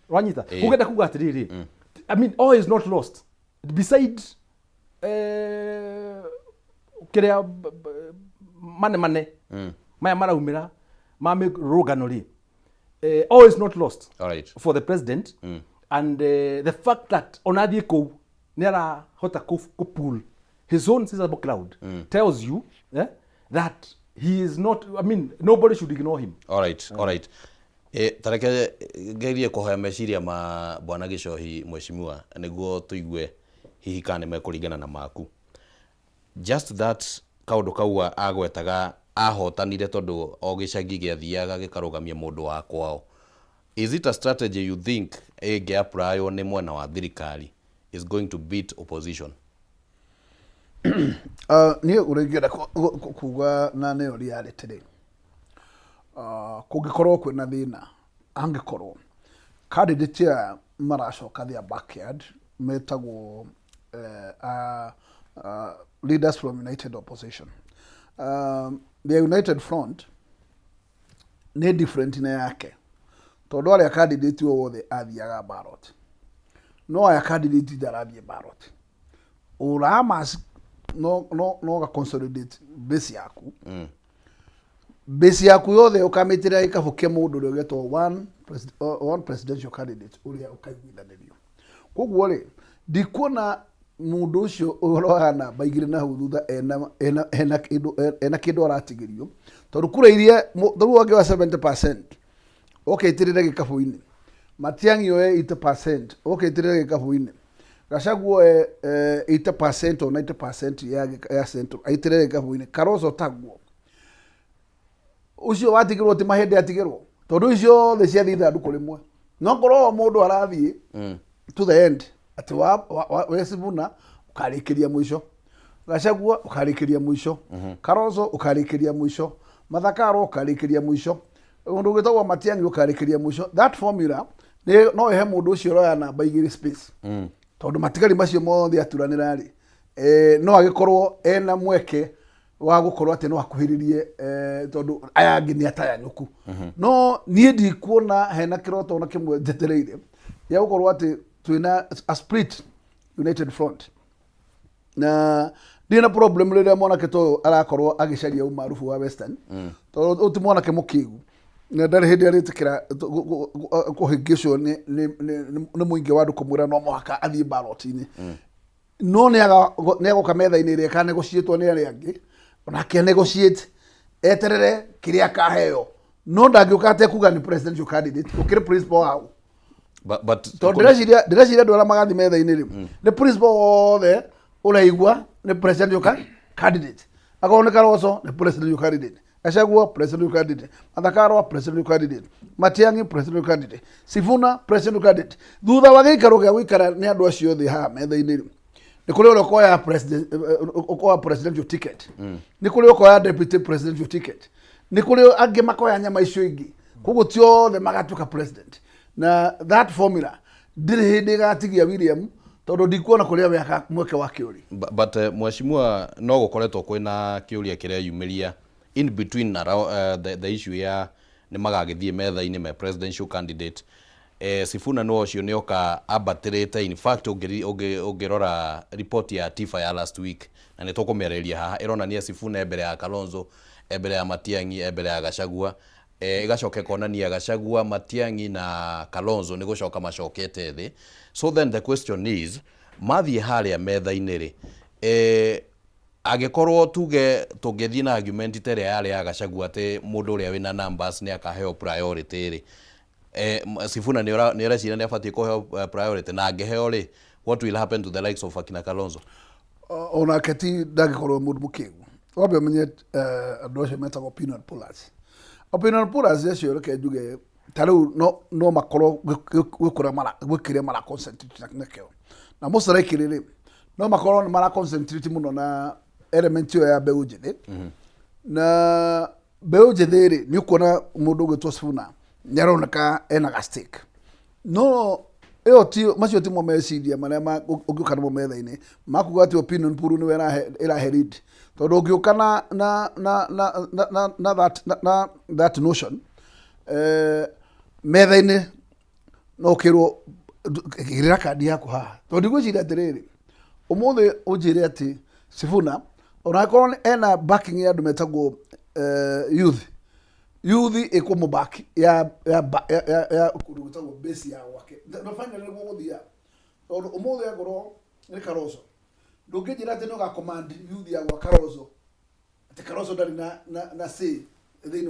Wanyita? Kugenda kuga atĩrĩrĩ, I mean, all is not lost beside kĩrĩa mane mane maya maraumĩra ma mĩrũngano rĩ, all is not lost for the president and the fact that ona athiĩ kũu nĩ arahota kũ pull his own sizable crowd tells you that he is not, I mean, nobody should ignore him. All right. Tareke ngerie kũhoya meciria ma bwana Gĩcohi, mheshimiwa, nĩguo tũigue hihi kana nĩ mekũringana na maku. Just that kaũndũ kau agwetaga ahotanire tondũ o gĩcagi gĩathiaga gĩkarũgamia mũndũ wa kwao. Is it a strategy you think ĩngĩ applywo nĩ mwena wa thirikari is going to beat opposition? Niĩ ũrĩa ingĩenda kuga na nĩyo reality rĩ, kũngĩkorwo kwĩna thĩna, angĩkorwo candidate aya maracoka their backyard metagwo Leaders from united opposition, the united front nĩ different na yake, tondũ arĩa candidate o wothe athiaga ballot, no aya candidate ndarathiĩ ballot. Ũramas no ga consolidate base yaku, base yaku yothe ũkamĩtĩra gĩkabũ kĩa mũndũ ũrĩa ũgetwo one presidential candidate ũrĩa ũkaiguithanĩrio. Koguo rĩ, ndikuona mũndũ ũcio ũroya namba 2 na hau thutha ena kĩndũ aratigĩrio, tondũ kura iria rĩu angĩoya 70% ũkĩitĩrĩre gĩkabũ-inĩ, Matiang'i oe 80% ũkĩitĩrĩre gĩkabũ-inĩ, Gachagua oe 80% or 90% ya central aitĩrĩre gĩkabũ-inĩ, Kalonzo taguo, ũcio watigĩrwo ti mahĩndĩ atigĩrwo, tondũ icio othe ciathiĩ ithandũkũ rĩmwe. No korwo o mũndũ arathiĩ to the end, atĩ we Sifuna ũkarĩkĩria mũico, Gachagua ũkarĩkĩria mũico, Kalonzo ũkarĩkĩria mũico, Martha Karua ũkarĩkĩria mũico, mũndũ ũgĩtagwo Matiang'i ũkarĩkĩria mũico, that formula no ĩhe mũndũ ũcio ũroya namba 2 space, tondũ matigari macio mothe aturanĩra rĩ, no agĩkorwo ena mweke wa gũkorwo atĩ no akuhĩrĩrie, tondũ aya angĩ nĩ atayanyũku. No niĩ ndikuona hena kĩroto ona kĩmwe njetereire gĩa gũkorwo atĩ twĩna a split united front, na ndirĩ na problem rĩrĩa mwanake ta ũyũ arakorwo agĩcaria umaarubu wa Western, tondũ ũyũ ti mwanake mũkĩgu na ndarĩ hĩndĩ arĩtĩkĩra kũhĩngĩcwo nĩ mũingĩ wa andũ kũmwĩra no mũhaka athiĩ ballot-inĩ. No nĩ agoka metha-inĩ ĩrĩa ĩkanegotiatwo nĩ arĩa angĩ, onake negotiate, eterere kĩrĩa akaheo, no ndangĩũka atekuga nĩ presidential candidate ũkĩrĩ principal hau. But Tondũ ndĩreciria andũ arĩa magathiĩ metha-inĩ rĩ, nĩ principal wothe ũraigua nĩ presidential candidate. Akorwo nĩ Kalonzo, nĩ presidential candidate, Gachagua, presidential candidate, Martha Karua, presidential candidate, Matiang'i, presidential candidate, Sifuna, presidential candidate. Thutha wa gĩikaro gĩa gũikara nĩ andũ acio othe haha metha-inĩ rĩ, nĩ kũrĩ ũrĩa ũkoya president, ũkoya presidential ticket, nĩ kũrĩ ũkoya deputy presidential ticket, nĩ kũrĩ angĩ makoya nyama icio ingĩ. Koguo ti othe magatuĩka president, na that formula ndirĩ hĩndĩ ĩgatigia William, tondũ ndikuona kũrĩa we mweke wake ũrĩ. But mheshimiwa, no gũkoretwo kwĩna kĩũria kĩreyumĩria in between around, the issue ya nĩ magagĩthiĩ metha-inĩ me presidential candidate. Sifuna no ũcio nĩ oka ambatĩrĩte. In fact, ũngĩrora report ya TIFA ya last week, na nĩ tũkũmĩarĩria haha, ĩronania Sifuna e mbere ya Kalonzo, e mbere ya Matiang'i, e mbere ya Gachagua. Ĩgacoka ĩkonania Gachagua, Matiang'i na Kalonzo nĩ gũcoka macokete thĩ. So then the question is, mathiĩ harĩa metha-inĩ rĩ, angĩkorwo tuge tũngĩthiĩ na argument ta ĩrĩa yarĩ ya Gachagua atĩ mũndũ ũrĩa wĩna numbers nĩ akaheo priority rĩ, Sifuna nĩ ũreciria nĩ abatiĩ kũheo priority? Na angĩheo rĩ, what will happen to the likes of akina Kalonzo? Onake ti ndangĩkorwo mũndũ mũkĩgu. Wambe ũmenye, andũ acio metagwo opinion pollers. Opinion pollers acio, reke njuge ta rĩu no makorwo gwĩ kũrĩa gwĩ kĩrĩa mara concentrate nakĩo, na most likely rĩ, no makorwo nĩ mara concentrate mũno na element ĩyo ya mbeũ njĩthĩ. Na mbeũ njĩthĩ rĩ, nĩ ũkuona mũndũ ũgwĩtwo Sifuna nĩ aroneka ena ga stake, no ĩyo ti macio timo meciria marĩa ũngĩũka namo metha-inĩ makuga atĩ opinion poll nĩwe ĩrahe lead, tondũ ũngĩũka na that notion metha-inĩ, no ũkĩrwo gĩrĩra kandi yaku haha, tondũ ndigwĩciria atĩrĩrĩ, ũmũthĩ ũnjĩre atĩ Sifuna onakorwo ena backing ya andũ metagwo youth ĩkũmũback ya kũndũ gwĩtagwo base ya gwake, no finally nĩguo gũthia, tondũ ũmũthĩ angorwo nĩ Kalonzo, ndũngĩnjĩra atĩ nĩ ũga command youth ya gwa Kalonzo, atĩ Kalonzo ndarĩ na say thĩinĩ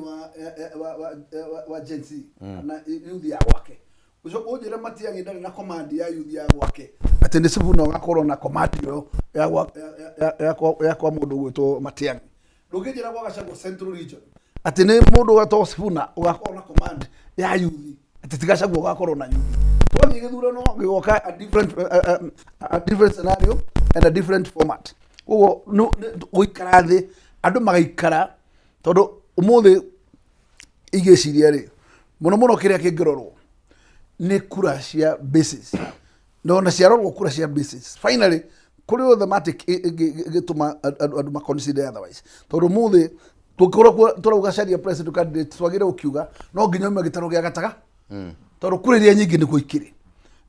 wa Gen Z kana youth ya gwake. Ũcoke ũnjĩre Matiang'i ndarĩ na command ya youth ya gwake, atĩ nĩ Sifuna ũgakorwo na command ĩyo ya kwa mũndũ ũgwĩtwo Matiang'i. Ndũngĩnjĩra gwa Gachagua Central Region atĩ nĩ mũndũ ũgetwo Sifuna ũgakorwo na command ya youth, atĩ ti Gachagua ũgakorwo na youth. Twathiĩ gĩthurano gĩgoka a different scenario and a different format. Koguo gũikara thĩ, andũ magaikara, tondũ ũmũthĩ ingĩciria rĩ, mũno mũno kĩrĩa kĩngĩrorwo nĩ kura cia bases, na ona ciarorwo kura cia bases, finally Kũrĩ automatic ĩngĩtũma andũ ma consider otherwise, tondũ mũthĩ tũngĩkorwo tũrauga caria president candidate, twagĩrĩire gũkiuga no nginya ume gĩtarũ gĩa gataga, tondũ kũrĩ iria nyingĩ nĩkuo ikĩrĩ.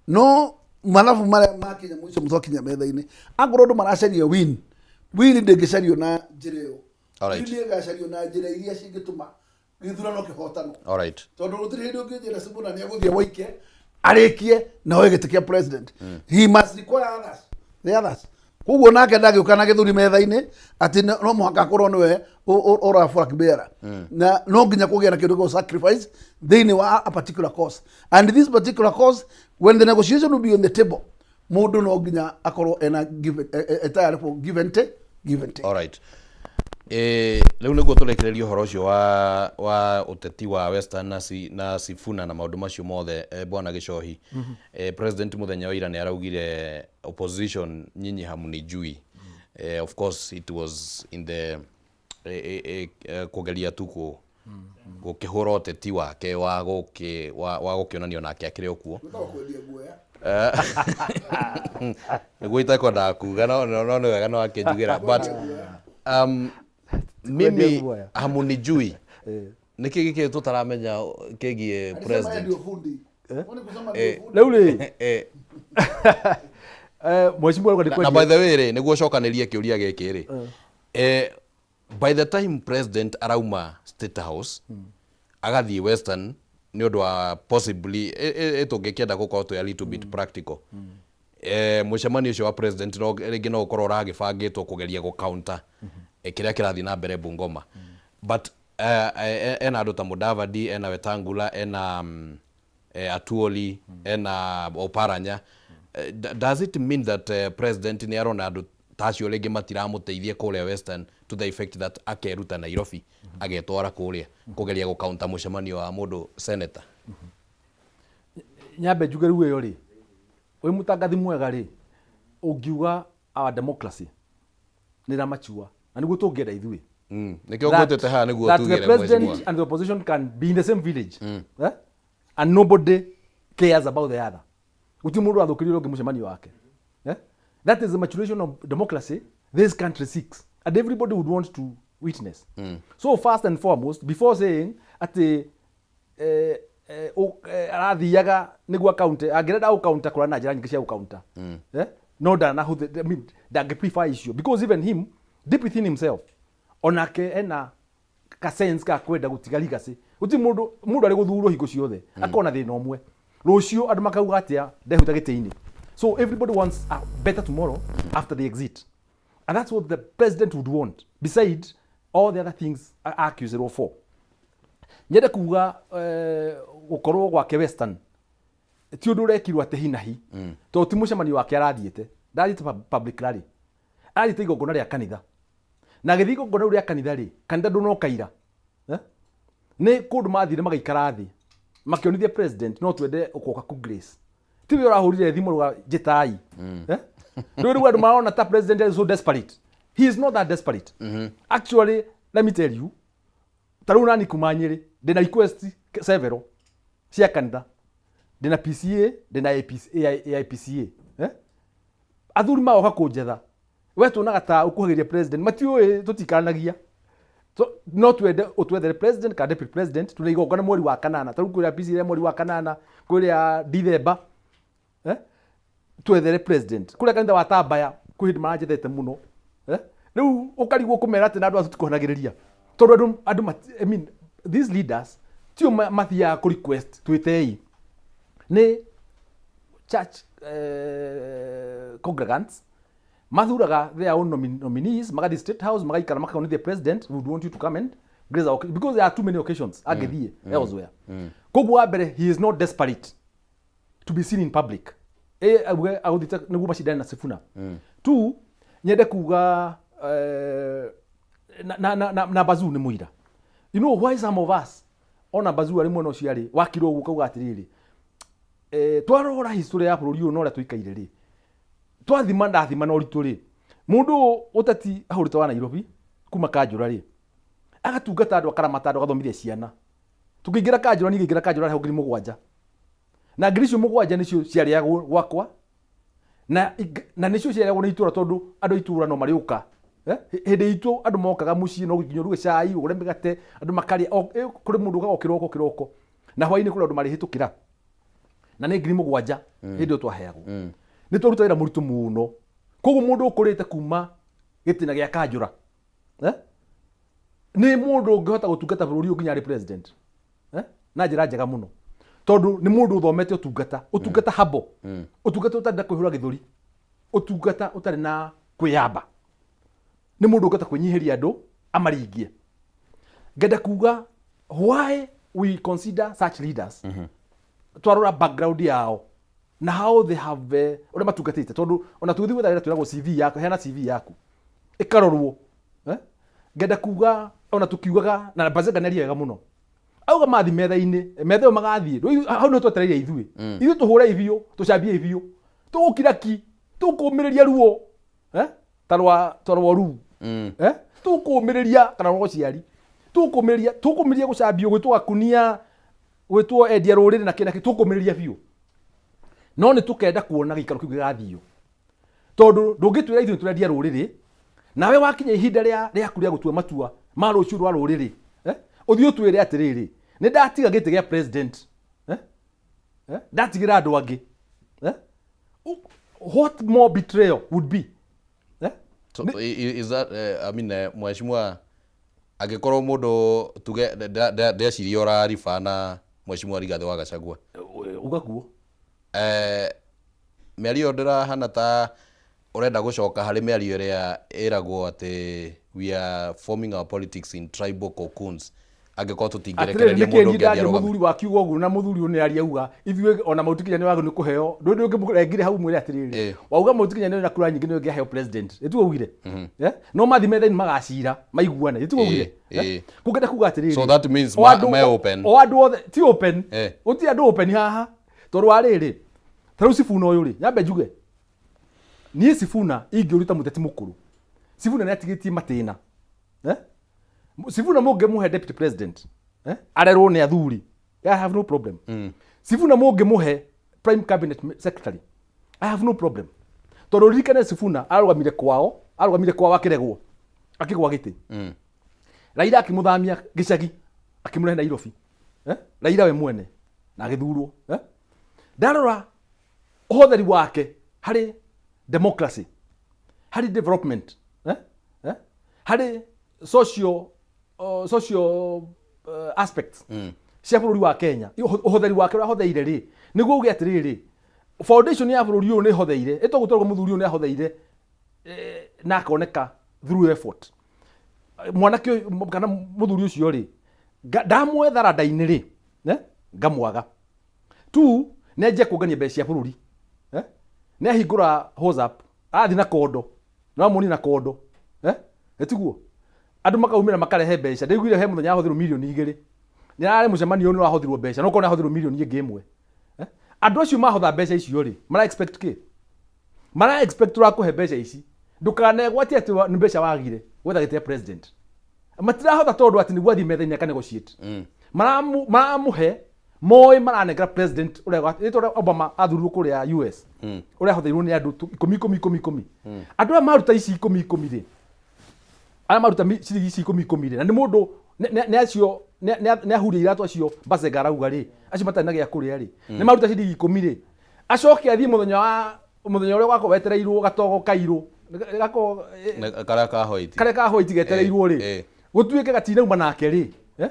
No mathabu marĩa makinya mũico twakinya metha-inĩ, akorwo andũ maracaria win, win ndĩngĩcario na njĩra ĩyo. Win ĩgacario na njĩra iria cingĩtũma gĩthurano kĩhotanwo, tondũ gũtirĩ hĩndĩ ũngĩnjĩra Sifuna nĩ egũthiĩ Waike arĩkie na oe gĩtĩ kĩa president. He must require others, the others. Koguo nake ndangĩũka na gĩthuri metha-inĩ atĩ no mũhaka akorwo nĩwe ũra flag bearer, na no nginya kũgĩa na kĩndũ gĩa sacrifice thĩinĩ wa a particular cause, and this particular cause, when the negotiation will be on the table, mũndũ no nginya akorwo ena give, tayarĩ for give and take, give and take. Alright. Rĩu nĩguo tũrĩkĩrĩrie ũhoro ũcio wa ũteti wa Western na Sifuna na maũndũ macio mothe, bwana Gĩcohi, president mũthenya wa ira nĩ araugire, "Opposition, nyinyi hamnijui." Of course it was in the kũgeria tu gũkĩhũra ũteti wake wa gũkĩonania onake akĩrĩ o kuo. Gwĩtagwo kwendia guoya. Nĩguo itekwendaga kuga, no nĩ wega no akĩnjugĩra, but mimi guoya. Hamunijui nĩkĩ gĩkĩ tũtaramenya kĩgiĩ Alisema yeye president? Ndio fundi. Kwani kusema ndio fundi? Rĩu rĩ, mheshimiwa arauga Na nĩ by the way rĩ, nĩguo cokanĩrie kĩũria gĩkĩ rĩ, by the time president arauma State House agathiĩ Western nĩ ũndũ wa possibly tũngĩkĩenda gũkorwo twĩ a little bit practical, mũcemanio ũcio wa president no rĩngĩ no ũkorwo ũragĩbangĩtwo kũgeria gũ counter kĩrĩa kĩrathiĩ na mbere Bungoma, but ena andũ ta Mudavadi, ena Wetangula, ena Atuoli, ena Oparanya. Does it mean that president nĩ arona andũ ta acio rĩngĩ matiramũteithia kũrĩa Western, to the effect that akeruta Nairobi agetwara kũrĩa kũgeria gũ counter mũcemanio wa mũndũ senator? Nyambe njuge rĩu ĩyo rĩ, wĩ mũtangathi mwega rĩ, ũngiuga our democracy nĩ ĩramachua na nĩguo tũngĩenda ithuĩ. Nĩkĩo ngwĩtĩte haha nĩguo That the tugĩre president mheshimiwa. And the opposition can be in the same village, eh? And nobody cares about the other. Gũtirĩ mũndũ wathũkĩrie ũrĩa ũngĩ mũcemanio wake, eh? That is the maturation of democracy this country seeks and everybody would want to witness. So first and foremost, before saying atĩ arathiaga nĩguo akaunte, angĩrenda gũkaunta kũrĩa na njĩra nyingĩ cia gũkaunta, eh? No ndanahũthĩ, I mean, ndangĩ prefer icio, because even him, deep within himself, onake ena ka sense ka kwenda gũtiga legacy. Gũtirĩ mũndũ, mũndũ arĩ gũthurwo hingo ciothe akona thĩna ũmwe, rũciũ andũ makauga atĩa ndehuta gĩtĩ-inĩ. So everybody wants a better tomorrow after the exit, and that's what the president would want beside all the other things accused for. Nyende kuga gũkorwo gwake Western ti ũndũ ũrekirwo atĩ hi na hi, tondũ ti mũcemanio wake arathiĩte, ndathiĩte public rally, arathiĩte igongona rĩa kanitha. Na agĩthiĩ igongona rĩu rĩa kanitha rĩ, kanitha ndũnoka ira, eh? Nĩ kũndũ mathire magaikara thĩ makĩonithia president no twende ũkoka ku grace. Ti we ũrahũrire thimũ ruga njĩtai, eh? Rĩu rĩu andũ marona ta president is so desperate. He is not that desperate, actually. Let me tell you, ta rĩu nani kuma Nyĩrĩ ndĩna request several cia kanitha, ndĩna PCA, ndĩna APC, AIPCA, eh? Athuri magoka kũnjetha, we tuonaga ta ũkuhagĩria president, matiũĩ tũtikaranagia. So, no twende ũtwethere president kana deputy president, tũrĩ igongona mweri wa kanana, ta rĩu kwĩrĩa PCA mweri wa kanana, kwĩrĩa Dithemba, eh? Twethere president kũrĩa kanitha wa Tambaya kwĩ hĩndĩ maranjethete mũno, eh? Rĩu ũkarigwo kũmera atĩ na andũ acio tikuhanagĩrĩria, tondũ andũ I mean, these leaders tio mathiaga kũ request twĩtei, nĩ church congregants mathuraga their own nominees, magathiĩ State House, magaikara, makaonithia president, "We would want you to come and grace our occasion," because there are too many occasions angĩthiĩ elsewhere. Koguo wa mbere, he is not desperate to be seen in public, auge agũthiĩte nĩguo macindane na Sifuna. Two, nyende kuga na Bazuu nĩ mũira. You know why some of us, ona Bazuu arĩ mwena ũcio arĩ wakirwo ũguo, kauga atĩrĩrĩ, twarora history ya bũrũri ũyũ na ũrĩa tũikaire rĩ, twathima ndathima na ũritũ rĩ, mũndũ ũyũ ũteti ahũrĩte wa Nairobi kuma kanjũra rĩ, agatungata andũ, akaramata andũ, agathomithia ciana. Tũkĩingĩra kanjũra, niĩ ngĩingĩra kanjũra arĩhwo 7,000, na 7,000 nĩcio ciarĩagwo gwakwa. Na nĩcio ciarehagwo nĩ itũra, tondũ andũ a itũra no marĩũka. Hĩndĩ itũ andũ mokaga mũciĩ, no nginya ũruge cai, ũgũre mĩgate, andũ makarĩa. Kũrĩ mũndũ ũkaga o kĩroko kĩroko, na hwaĩ-inĩ kũrĩ andũ marĩhĩtũkĩra, na nĩ 7,000 hĩndĩ ĩyo twaheagwo. Nĩ twaruta wĩra mũritũ mũno. Koguo mũndũ ũkũrĩte kuma gĩtina gĩa kanjũra, eh? Nĩ mũndũ ũngĩhota gũtungata bũrũri ũyũ nginya arĩ president, eh? Na njĩra njega mũno, tondũ nĩ mũndũ ũthomete ũtungata, ũtungata habo, ũtungata ũtarĩ na kwĩhũra gĩthũri, ũtungata ũtarĩ na kwĩyamba. Nĩ mũndũ ũngĩhota kwĩnyihĩria andũ amaringie. Ngenda kuga, why we consider such leaders, twarora background yao na how they have, ũrĩa matungatĩte, tondũ ona tũgĩthiĩ gwetha wĩra twĩragwo CV yaku, heana CV yaku ĩkarorwo, eh? Ngenda kuga ona tukiugaga na Bazenga nĩ aria wega mũno, auga mathi metha-inĩ, metha ĩyo magathiĩ rĩu hau nĩho twetereire ithuĩ. Ithuĩ tũhũre biũ, tũcambie biũ, tũgũkira ki, tũkũmĩrĩria ruo, eh? Ta rwa ruu, eh? Tũkũmĩrĩria kana rwa ũciari, tũkũmĩrĩria gũcambio, gwĩtwo gakunia, gwĩtwo endia rũrĩrĩ na kĩ na kĩ, tũkũmĩrĩria biũ. No nĩ tũkenda kuona gĩikaro kĩu gĩgathio, tondũ ndũngĩtwĩra ithuĩ tũrendia rũrĩrĩ, nawe wakinya ihinda rĩa rĩaku rĩa gũtua matua ma rũciũ rwa rũrĩrĩ, eh? Ũthiĩ ũtwĩre atĩrĩrĩ, nĩ ndatiga gĩtĩ gĩa president, eh? Eh? Ndatigĩra andũ angĩ, eh? What more betrayal would be, eh? So, is that, I mean, mheshimiwa, angĩkorwo mũndũ tuge ndeciria ũrariba na Mheshimiwa Rigathĩ wa Gachagua. Uga guo. Mĩario ĩyo ndĩrahana ta ũrenda gũcoka harĩ mĩario ĩrĩa ĩragwo atĩ we are forming our politics in tribal cocoons, angĩkorwo Atĩrĩrĩ, tũtingĩrekereria nĩkĩ mũndũ niĩ ũngĩ athiĩ ndaria arũgame. Mũthuri wa kiugo ũguo, na mũthuri ũyũ nĩ aria uga ithuĩ ona Mount Kenya nĩ wagĩrĩirwo nĩ kũheo. Ndũĩ ndũngĩmũrengire hau mwĩre atĩrĩrĩ, wauga Mount Kenya nĩ na kura nyingĩ, nĩ ũngĩaheo president, ĩtiguo ugire, eh? No mathi metha-inĩ magacira maiguane, ĩtiguo ugire, eh? Kũngĩenda kuga atĩrĩrĩ, So that means o me open. O andũ othe ti open. Gũtirĩ andũ open haha, tondũ wa rĩrĩ, ta rĩu Sifuna ũyũ rĩ, nyambe njuge niĩ Sifuna ingĩũruta mũteti mũkũrũ, Sifuna nĩ atigĩtie matĩna, eh? Sifuna mũngĩmũhe deputy president, eh? Arerwo nĩ athuri, I have no problem. Sifuna mũngĩmũhe prime cabinet secretary, I have no problem, tondũ ririkane Sifuna arũgamire kwao akĩregwo, akĩgwa gĩtĩ. Raila akĩmũthamia gĩcagi, akĩmũrehe Nairobi, eh? Raila we mwene na agĩthurwo, eh? Ndarora ũhũthĩri wake harĩ democracy, harĩ development, eh? Eh? Harĩ social aspects cia bũrũri wa Kenya, ũhũthĩri wake ũrĩa ahũthĩire rĩ, nĩguo uge atĩrĩrĩ, foundation ya bũrũri ũyũ nĩ ĩhotheire ĩtogũtwarwo. Mũthuri ũyũ nĩ ahotheire, na akoneka through effort. Mwanake ũyũ kana mũthuri ũcio rĩ, ndamwetha rada-inĩ rĩ, eh, ngamwaga tu. Nĩ anjia kũngania mbeca cia bũrũri, eh? Nĩ ahingũra WhatsApp, arathiĩ na kondo, no amuoni na kondo, eh? Ĩtiguo andũ makaumĩra makarehe mbeca. Ndaiguire he mũthenya ahũthĩrwo 2 mirioni. Nĩ ararĩ mũcemanio nĩ wahũthĩrwo mbeca, no korwo nĩ ahũthĩrwo mirioni ĩngĩ 1, eh? Andũ acio mahotha mbeca icio rĩ, mara expect kĩ? Mara expect ũrakũhe mbeca ici ndũkanegwatie atĩ nĩ mbeca wagire gwetha gĩtĩ gĩa president. Matirahotha tondũ atĩ nĩguo athiĩ metha-inĩ aka negotiate. Maramũhe moĩ maranengera president ũrĩa rĩtwa ũrĩa Obama athurirwo kũrĩa US, ũrĩa ahotheirwo nĩ andũ ikũmi ikũmi ikũmi ikũmi. Andũ aya maruta ici ikũmi ikũmi rĩ, arĩa maruta ciringi ici ikũmi ikũmi rĩ, na nĩ mũndũ nĩ acio nĩ ahuria iratũ acio Bazenga arauga rĩ, acio matarĩ na gĩa kũrĩa rĩ, nĩ maruta ciringi 10 rĩ, acoke athiĩ mũthenya wa mũthenya ũrĩa ũgakorwo wetereirwo gatogo kairũ gakorwo Karĩa ka white. Karĩa ka white getereirwo rĩ, gũtuĩke gatinauma nake rĩ, eh?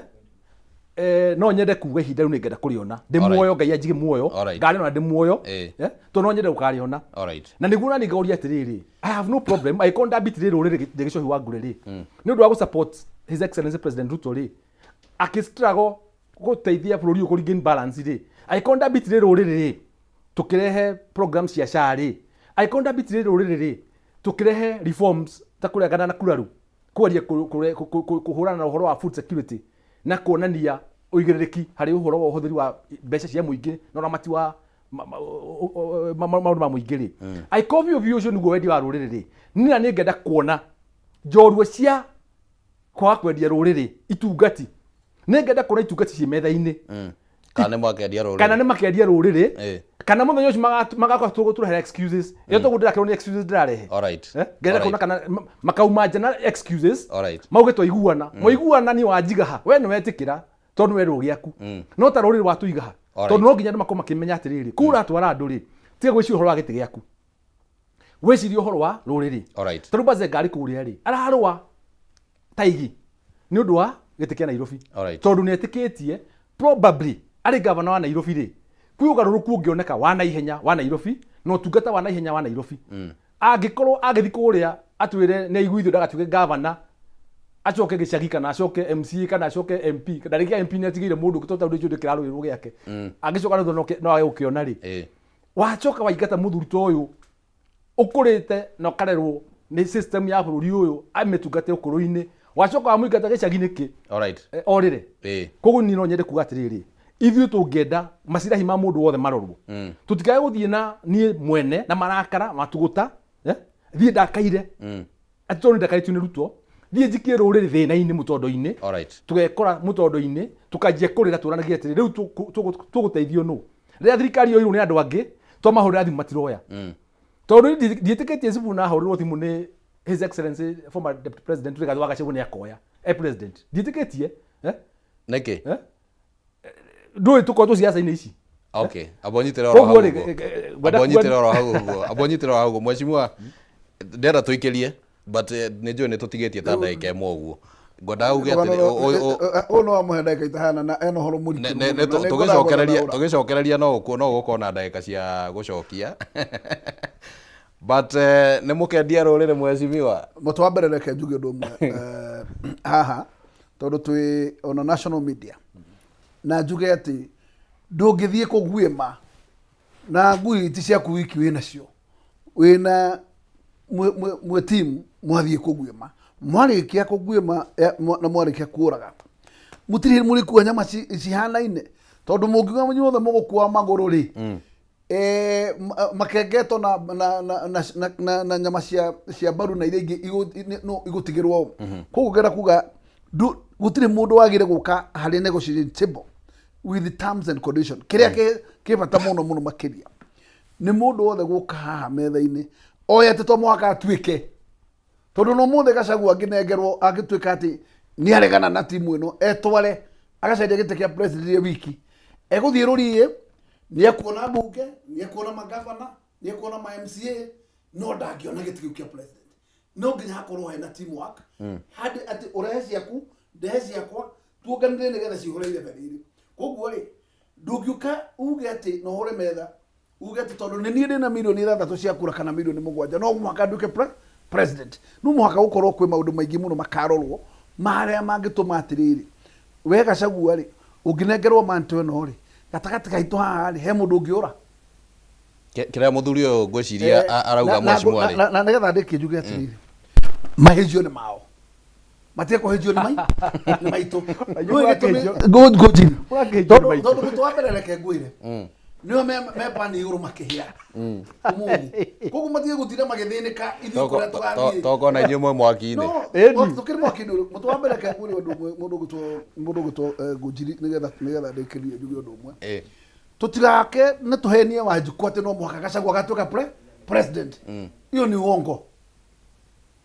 No nyende kuga ihinda rĩu nĩ ngenda kũrĩona ndĩ muoyo, Ngai anjige muoyo. Ngarĩona ndĩ muoyo, eh? Tondũ no nyende gũkarĩona. Na nĩguo nani ngauria atĩrĩrĩ, I have no problem angĩkorwo ndambitire rũrĩrĩ ndĩ gĩcohi wa ngure rĩ, nĩ ũndũ wa gũ-support His Excellency President Ruto rĩ, akĩ struggle gũteithia bũrũri ũyũ kũ regain balance rĩ, angĩkorwo ndambitire rũrĩrĩ rĩ, tũkĩrehe programs cia SHA rĩ, angĩkorwo ndambitire rũrĩrĩ rĩ, tũkĩrehe reforms ta kũrengana na kuraru, kũgeria kũhũrana na ũhoro wa food security na kuonania ũigĩrĩrĩki harĩ ũhoro wa ũhũthĩri wa mbeca cia mũingĩ na ũramati wa maũndũ ma mũingĩ rĩ, angĩkorwo biũ biũ ũcio nĩguo wendi wa rũrĩrĩ rĩ, niĩ na nĩ ngenda kuona njorua cia kwaga kwendia rũrĩrĩ, itungati, nĩ ngenda kuona itungati ciĩ metha-inĩ. Kana nĩ makendia rũrĩrĩ. Kana nĩ makendia rũrĩrĩ. Kana mũthenya ũcio magakorwo tũgũtũrehera excuses ĩyo, toguo ndĩrakĩrwo nĩ excuses ndĩrarehe. Ngenda kuona kana makauma nja na excuses, mauge twaiguana, mwaiguana niĩ wanjiga ha, we nĩ wetĩkĩra tondũ nĩ werwo gĩaku, no ta rũrĩrĩ watũiga ha? Tondũ no nginya andũ makorwo makĩmenya atĩrĩrĩ, kũu ũratwara andũ rĩ, tiga gwĩciria ũhoro wa gĩtĩ gĩaku, wĩcirie ũhoro wa rũrĩrĩ. Tondũ Bazenga arĩ kũrĩa rĩ, ararũa taigi nĩ ũndũ wa gĩtĩ kĩa Nairobi, tondũ nĩ etĩkĩtie probably arĩ gavana wa Nairobi rĩ, kwĩ ũgarũrũku ũngĩoneka wa naihenya wa Nairobi na ũtungata wa naihenya wa Nairobi. Angĩkorwo agĩthiĩ kũrĩa atwĩre nĩ aiguithio ndagatuĩke gavana, acoke gĩcagi kana acoke MCA kana acoke MP, na rĩngĩ MP nĩ atigĩire mũndũ ũngĩ, tondũ ũcio kĩrarũĩrwo gĩake, angĩcoka na thutha no age gũkĩona rĩ, wacoka waingata mũthuri ta ũyũ ũkũrĩte na ũkarerwo nĩ system ya bũrũri ũyũ amĩtungate ũkũrũ-inĩ, wacoka wamũingata gĩcagi nĩkĩ? Orĩre. Koguo niĩ no nyende kuga atĩrĩrĩ, ithuĩ tũngĩenda macirahi ma mũndũ wothe marorwo, tũtikae gũthiĩ na niĩ mwene na marakara matũgũta, thiĩ ndakaire atĩ tondũ nĩ ndakarĩtio nĩ Ruto, thiĩ njikie rũrĩrĩ thĩna-inĩ, mũtondo-inĩ. Tũgekora mũtondo-inĩ, tũkanjia kũrĩra, tũranagia atĩrĩ, rĩu tũgũteithio nũ rĩrĩa thirikari yoirwo nĩ andũ angĩ? Twamahũrĩra thimũ matiroya, tondũ ndiĩtĩkĩtie Sifuna ahũrĩrwo thimũ nĩ His Excellency former Deputy President Rigathi wa Gachagua nĩ akoya e president. Ndiĩtĩkĩtie, eh? Nĩkĩ? Eh? Ndũĩ tũkoretwo ciaca-inĩ ici. Okay, amba ũnyitĩre oro hau Koguo rĩ, ũguo. Ngwenda Amba ũnyitĩre oro hau ũguo, amba ũnyitĩre oro hau ũguo, mheshimiwa. Ndĩrenda tũikĩrie, but nĩ njũĩ nĩ tũtigĩtie ta ndagĩka 1 ũguo. Ngwendaga uge atĩrĩ, Ũyũ no amũhe ndagĩka itahana na ena ũhoro mũritũ mũno, na nĩ tũgĩcokereria ngũragũra. Tũgĩcokereria no ũgũkorwo na ndagĩka cia gũcokia, but nĩ mũkendia rũrĩrĩ, mheshimiwa? Mũtũ wa mbere, reke njuge ũndũ ũmwe haha, tondũ twĩ ona national media, na njuge atĩ ndũngĩthiĩ kũguĩma na ngui ti ciaku wiki wĩ nacio, wĩna mwĩ team, mwathiĩ kũguĩma, mwarĩkia kũguĩma na mwarĩkia kũraga, mũtirĩ mũrĩkua nyama cihanaine, tondũ mũngiuga inyuothe mũgũkua magũrũ rĩ, makengetwo na nyama cia mbaru na iria ingĩ no igũtigĩrwo. Koguo ngenda kuga gũtirĩ mũndũ wagĩrĩire gũka harĩ negotiation table with the terms and condition. Kĩrĩa kĩ bata mũno mũno makĩria nĩ mũndũ wothe gũka haha metha-inĩ oye atĩ to mũhaka atuĩke, tondũ no mũthĩ Gachagua angĩnengerwo, angĩtuĩka atĩ nĩ aregana na timu ĩno, etware agacaria gĩtĩ kĩa president ye wiki, egũthiĩ rũriĩ, nĩ ekuona mbunge, nĩ ekuona magavana, nĩ ekuona ma MCA, no ndangĩona gĩtĩ kĩu kĩa president. No nginya hakorwo hena teamwork handĩ atĩ ũrehe ciaku, ndehe ciakwa, tuonganĩre nĩgetha cihũre irebe rĩrĩ. Koguo rĩ, ndũngĩũka uge atĩ no ũhũre metha uge atĩ tondũ nĩ niĩ ndĩna mirioni 6 cia kura kana mirioni 7, no mũhaka nduĩke president. No mũhaka gũkorwo kwĩ maũndũ maingĩ mũno makarorwo marĩa mangĩtũma atĩrĩrĩ, we Gachagua rĩ, ũngĩnengerwo manto ĩno rĩ, gatagatĩ gaitũ haha rĩ, he mũndũ ũngĩũra? Kĩrĩa mũthuri ũyũ ngwĩciria arauga, mheshimiwa rĩ, Na nĩgetha ndĩkie njuge atĩrĩrĩ, mahĩnjio nĩ mao, matige kũhĩnjio nĩ mai nĩ maitũ. Nĩũĩ gĩtũmi? Ngũnjiri. Ũgakĩhĩnjio nĩ Tondũ maitũ. tondũ mũtũ wa mbere, reke ngwĩre, nĩo me pani igũrũ makĩhĩa ũmũthĩ, koguo matige gũtinda magĩthĩnĩka ithuĩ kũrĩa tũgathiĩ. Tokona inyuĩ mwĩ mwaki-inĩ. No, tũkĩrĩ mwaki-inĩ ũrĩkũ? Mũtũ wa mbere, reke ngwĩre ũndũ ũmwe, mũndũ ũgwĩtwo Ngũnjiri, nĩgetha ndĩkĩrie njuge ũndũ ũmwe. Tũtigake nĩ tũhenie Wanjikũ atĩ no mũhaka Gachagua agatuĩka president. Hiyo ni uongo.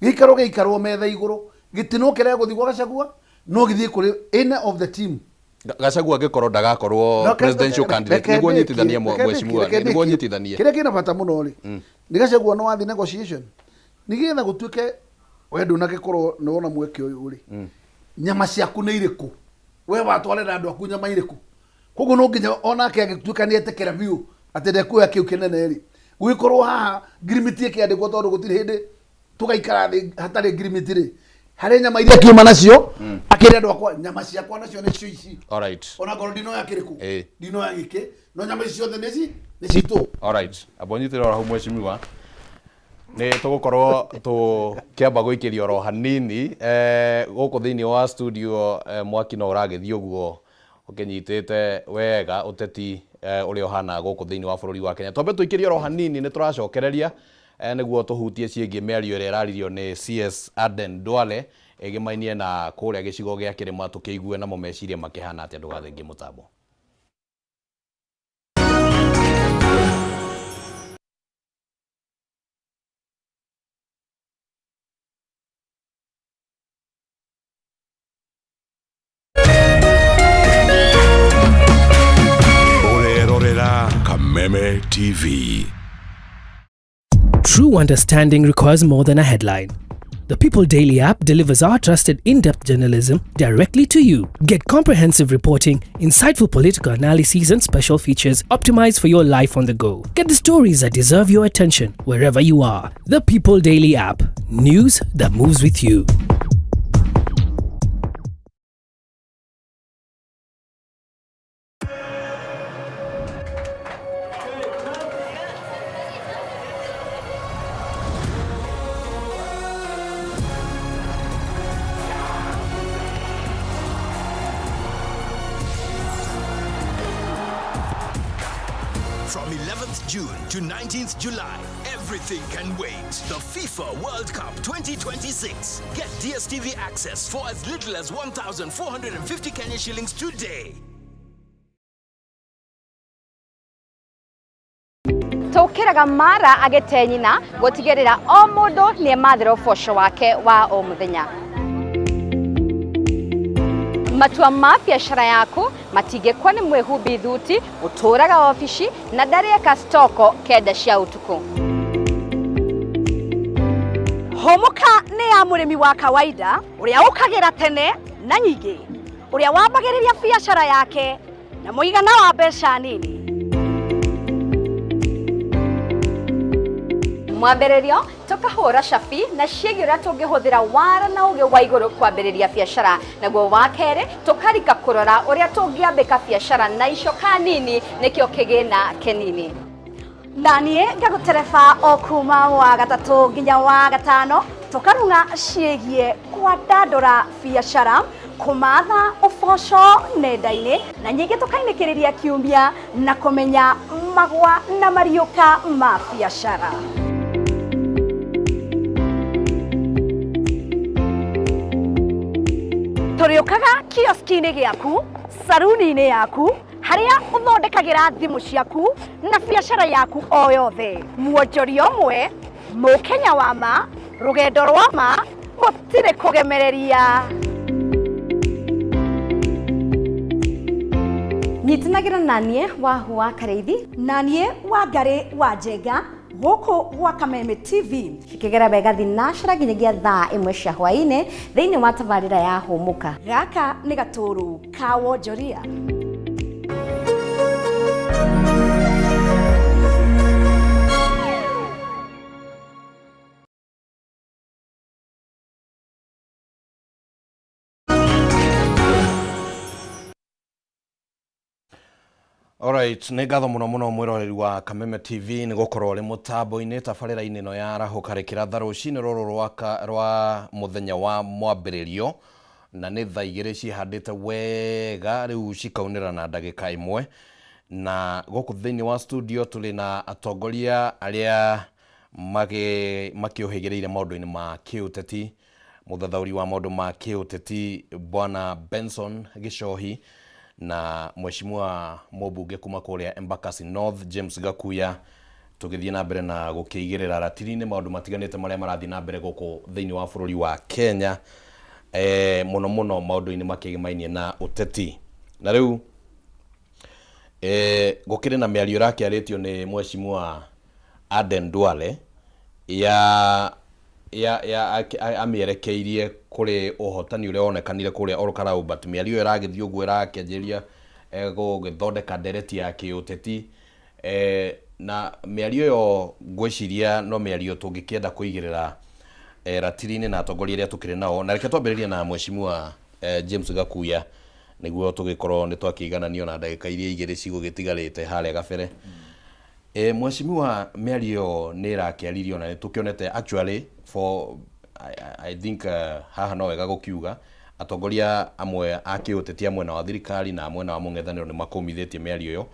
Gĩikaro gĩikarwo metha igũrũ, gĩtĩ no kĩrĩa gũthiĩ gwa Gachagua, no gĩthiĩ kũrĩ any of the team. Gachagua angĩkorwo ndagakorwo presidential candidate, nĩguo nyitithanie, mheshimiwa, nĩguo nyitithanie. Kĩrĩa kĩna bata mũno rĩ, nĩ Gachagua no wathiĩ negotiation nĩgetha gũtuĩke we ndũnagĩkorwo nĩ wona mweke ũyũ rĩ, nyama ciaku nĩ irĩkũ? We watwarĩra andũ aku nyama irĩkũ? Koguo no nginya onake agĩtuĩka nĩ etĩkĩra biũ atĩ ndekuoya kĩu kĩnene rĩ, gũgĩkorwo haha ngirimiti ĩkĩandĩkwo, tondũ gũtirĩ hĩndĩ tũgaikara thĩ hatarĩ ngirimiti rĩ, harĩ nyama iria akiuma nacio, akĩre andũ akwa, nyama ciakwa nacio nĩcio ici. Ona ngorwo ndinoya kĩrĩkũ, ndinoya gĩkĩ, no nyama ici ciothe nĩci nĩ citũ. Alright, amba ũnyitĩre oro hau, mheshimiwa. Nĩ tũgũkorwo tũkĩamba gũikĩria oro hanini gũkũ thĩinĩ wa studio. Mwaki no ũragĩthiĩ ũguo ũkĩnyitĩte wega ũteti ũrĩa ũhana gũkũ thĩinĩ wa bũrũri wa Kenya. Twambe tũikĩrie oro hanini, nĩ tũracokereria nĩguo tũhutie ciĩgiĩ mĩario ĩrĩa ĩraririo nĩ CS Aden Duale ĩgĩmainie na kũrĩa gĩcigo gĩa kĩrĩma, tũkĩigue namo meciria makĩhana atĩa. Ndũgathengie mũtambo. Kameme TV. True understanding requires more than a headline. The People Daily app delivers our trusted in depth journalism directly to you. Get comprehensive reporting, insightful political analyses, and special features optimized for your life on the go. Get the stories that deserve your attention wherever you are. The People Daily app. News that moves with you. From 11th June to 19th July, everything can wait. The FIFA World Cup 2026. Get DSTV access for as little as 1,450 Kenya shillings today. Tũkĩraga mara agĩte nyina gũtigĩrĩra o mũndũ nĩ emathĩra ũboco wake wa o mũthenya. Matua ma biacara yaku matingĩkwo nĩ mwĩhumbi thuti ũtũraga obici na ndarĩeka stoko kenda cia ũtukũ. Hũmũka nĩ ya mũrĩmi wa kawaida ũrĩa ũkagĩra tene na nyingĩ, ũrĩa wambagĩrĩria biacara yake na mũigana wa mbeca nini. Mwambĩrĩrio tũkahũra cabi na ciĩgiĩ ũrĩa tũngĩhũthĩra wara na ũgĩ wa igũrũ kwambĩrĩria biacara, naguo wa kerĩ tũkarika kũrora ũrĩa tũngĩambĩka biacara na icoka nini nĩkĩo kĩgĩna kĩnini. Na niĩ ngagũtereba o kuma wa gatatũ nginya wa gatano, tũkarung'a ciĩgiĩ kwandandũra biacara, kũmatha ũboco nenda-inĩ, na nyingĩ tũkainĩkĩrĩria kiumia na kũmenya magwa na mariũka ma biacara. Tũrĩũkaga kioski-inĩ gĩaku, saruni-inĩ yaku, harĩa ũthondekagĩra thimũ ciaku na biacara yaku o yothe. Mwonjoria ũmwe, mũkenya wa ma, rũgendo rwa ma, gũtirĩ kũgemereria. Nyitanagĩra na niĩ Wahu wa Karĩithi na niĩ Wangarĩ wa Njenga gũkũ gwa Kameme TV. Cikĩgera wega thinacara nginyagia thaa 1 cia hwaĩ-inĩ thĩinĩ wa tabarĩra ya Hũmũka. Gaka nĩ gatũrũ ka wonjoria. Alright, nĩ ngatho mũno mũno mwĩroreri wa Kameme TV nĩ gũkorwo ũrĩ mũtambo-inĩ tabarĩra-inĩ ĩno ya arahũka rĩkĩratha rũcinĩ rũrũ rwa mũthenya wa mwambĩrĩrio, na nĩ thaa 2 cihandĩte wega rĩu cikaunĩra na ndagĩka 1. Na gũkũ thĩinĩ wa studio tũrĩ na atongoria arĩa makĩũhĩgĩrĩire maũndũ-inĩ ma kĩũteti, mũthathaũri wa maũndũ ma kĩũteti Bwana Benson Gĩchohi na mheshimiwa mũmbunge kuma kũrĩa Embakasi North James Gakuya, tũgĩthiĩ na mbere na gũkĩigĩrĩra ratiri-inĩ maũndũ matiganĩte marĩa marathiĩ na mbere gũkũ thĩinĩ wa bũrũri wa Kenya, mũno mũno maũndũ-inĩ makĩgĩmainie na ũteti. Na rĩu gũkĩrĩ na mĩario ĩrakĩarĩtio nĩ mheshimiwa Aden Duale ya amĩerekeirie kũrĩ ũhotani ũrĩa wonekanire kũrĩa Olkalau, but mĩario ĩyo ĩragĩthiĩ ũguo ĩrakĩanjĩrĩria gũgĩthondeka ndereti ya kĩũteti, na mĩario ĩyo ngwĩciria no mĩario tũngĩkĩenda kũigĩrĩra ratiri-inĩ na atongoria arĩa tũkĩrĩ nao. Na reke twambĩrĩrie na mheshimiwa James Gakuya nĩguo tũgĩkorwo nĩ twakĩigananio na ndagĩka iria 2 cigũgĩtigarĩte harĩa gabere. Mheshimiwa, mĩario nĩ ĩrakĩaririo na nĩ tũkĩonete actually for I think haha no wega gũkiuga atongoria amwe a kĩũteti a mwena wa thirikari na mwena wa mũng'ethanĩro nĩ makũmithĩtie mĩario ĩyo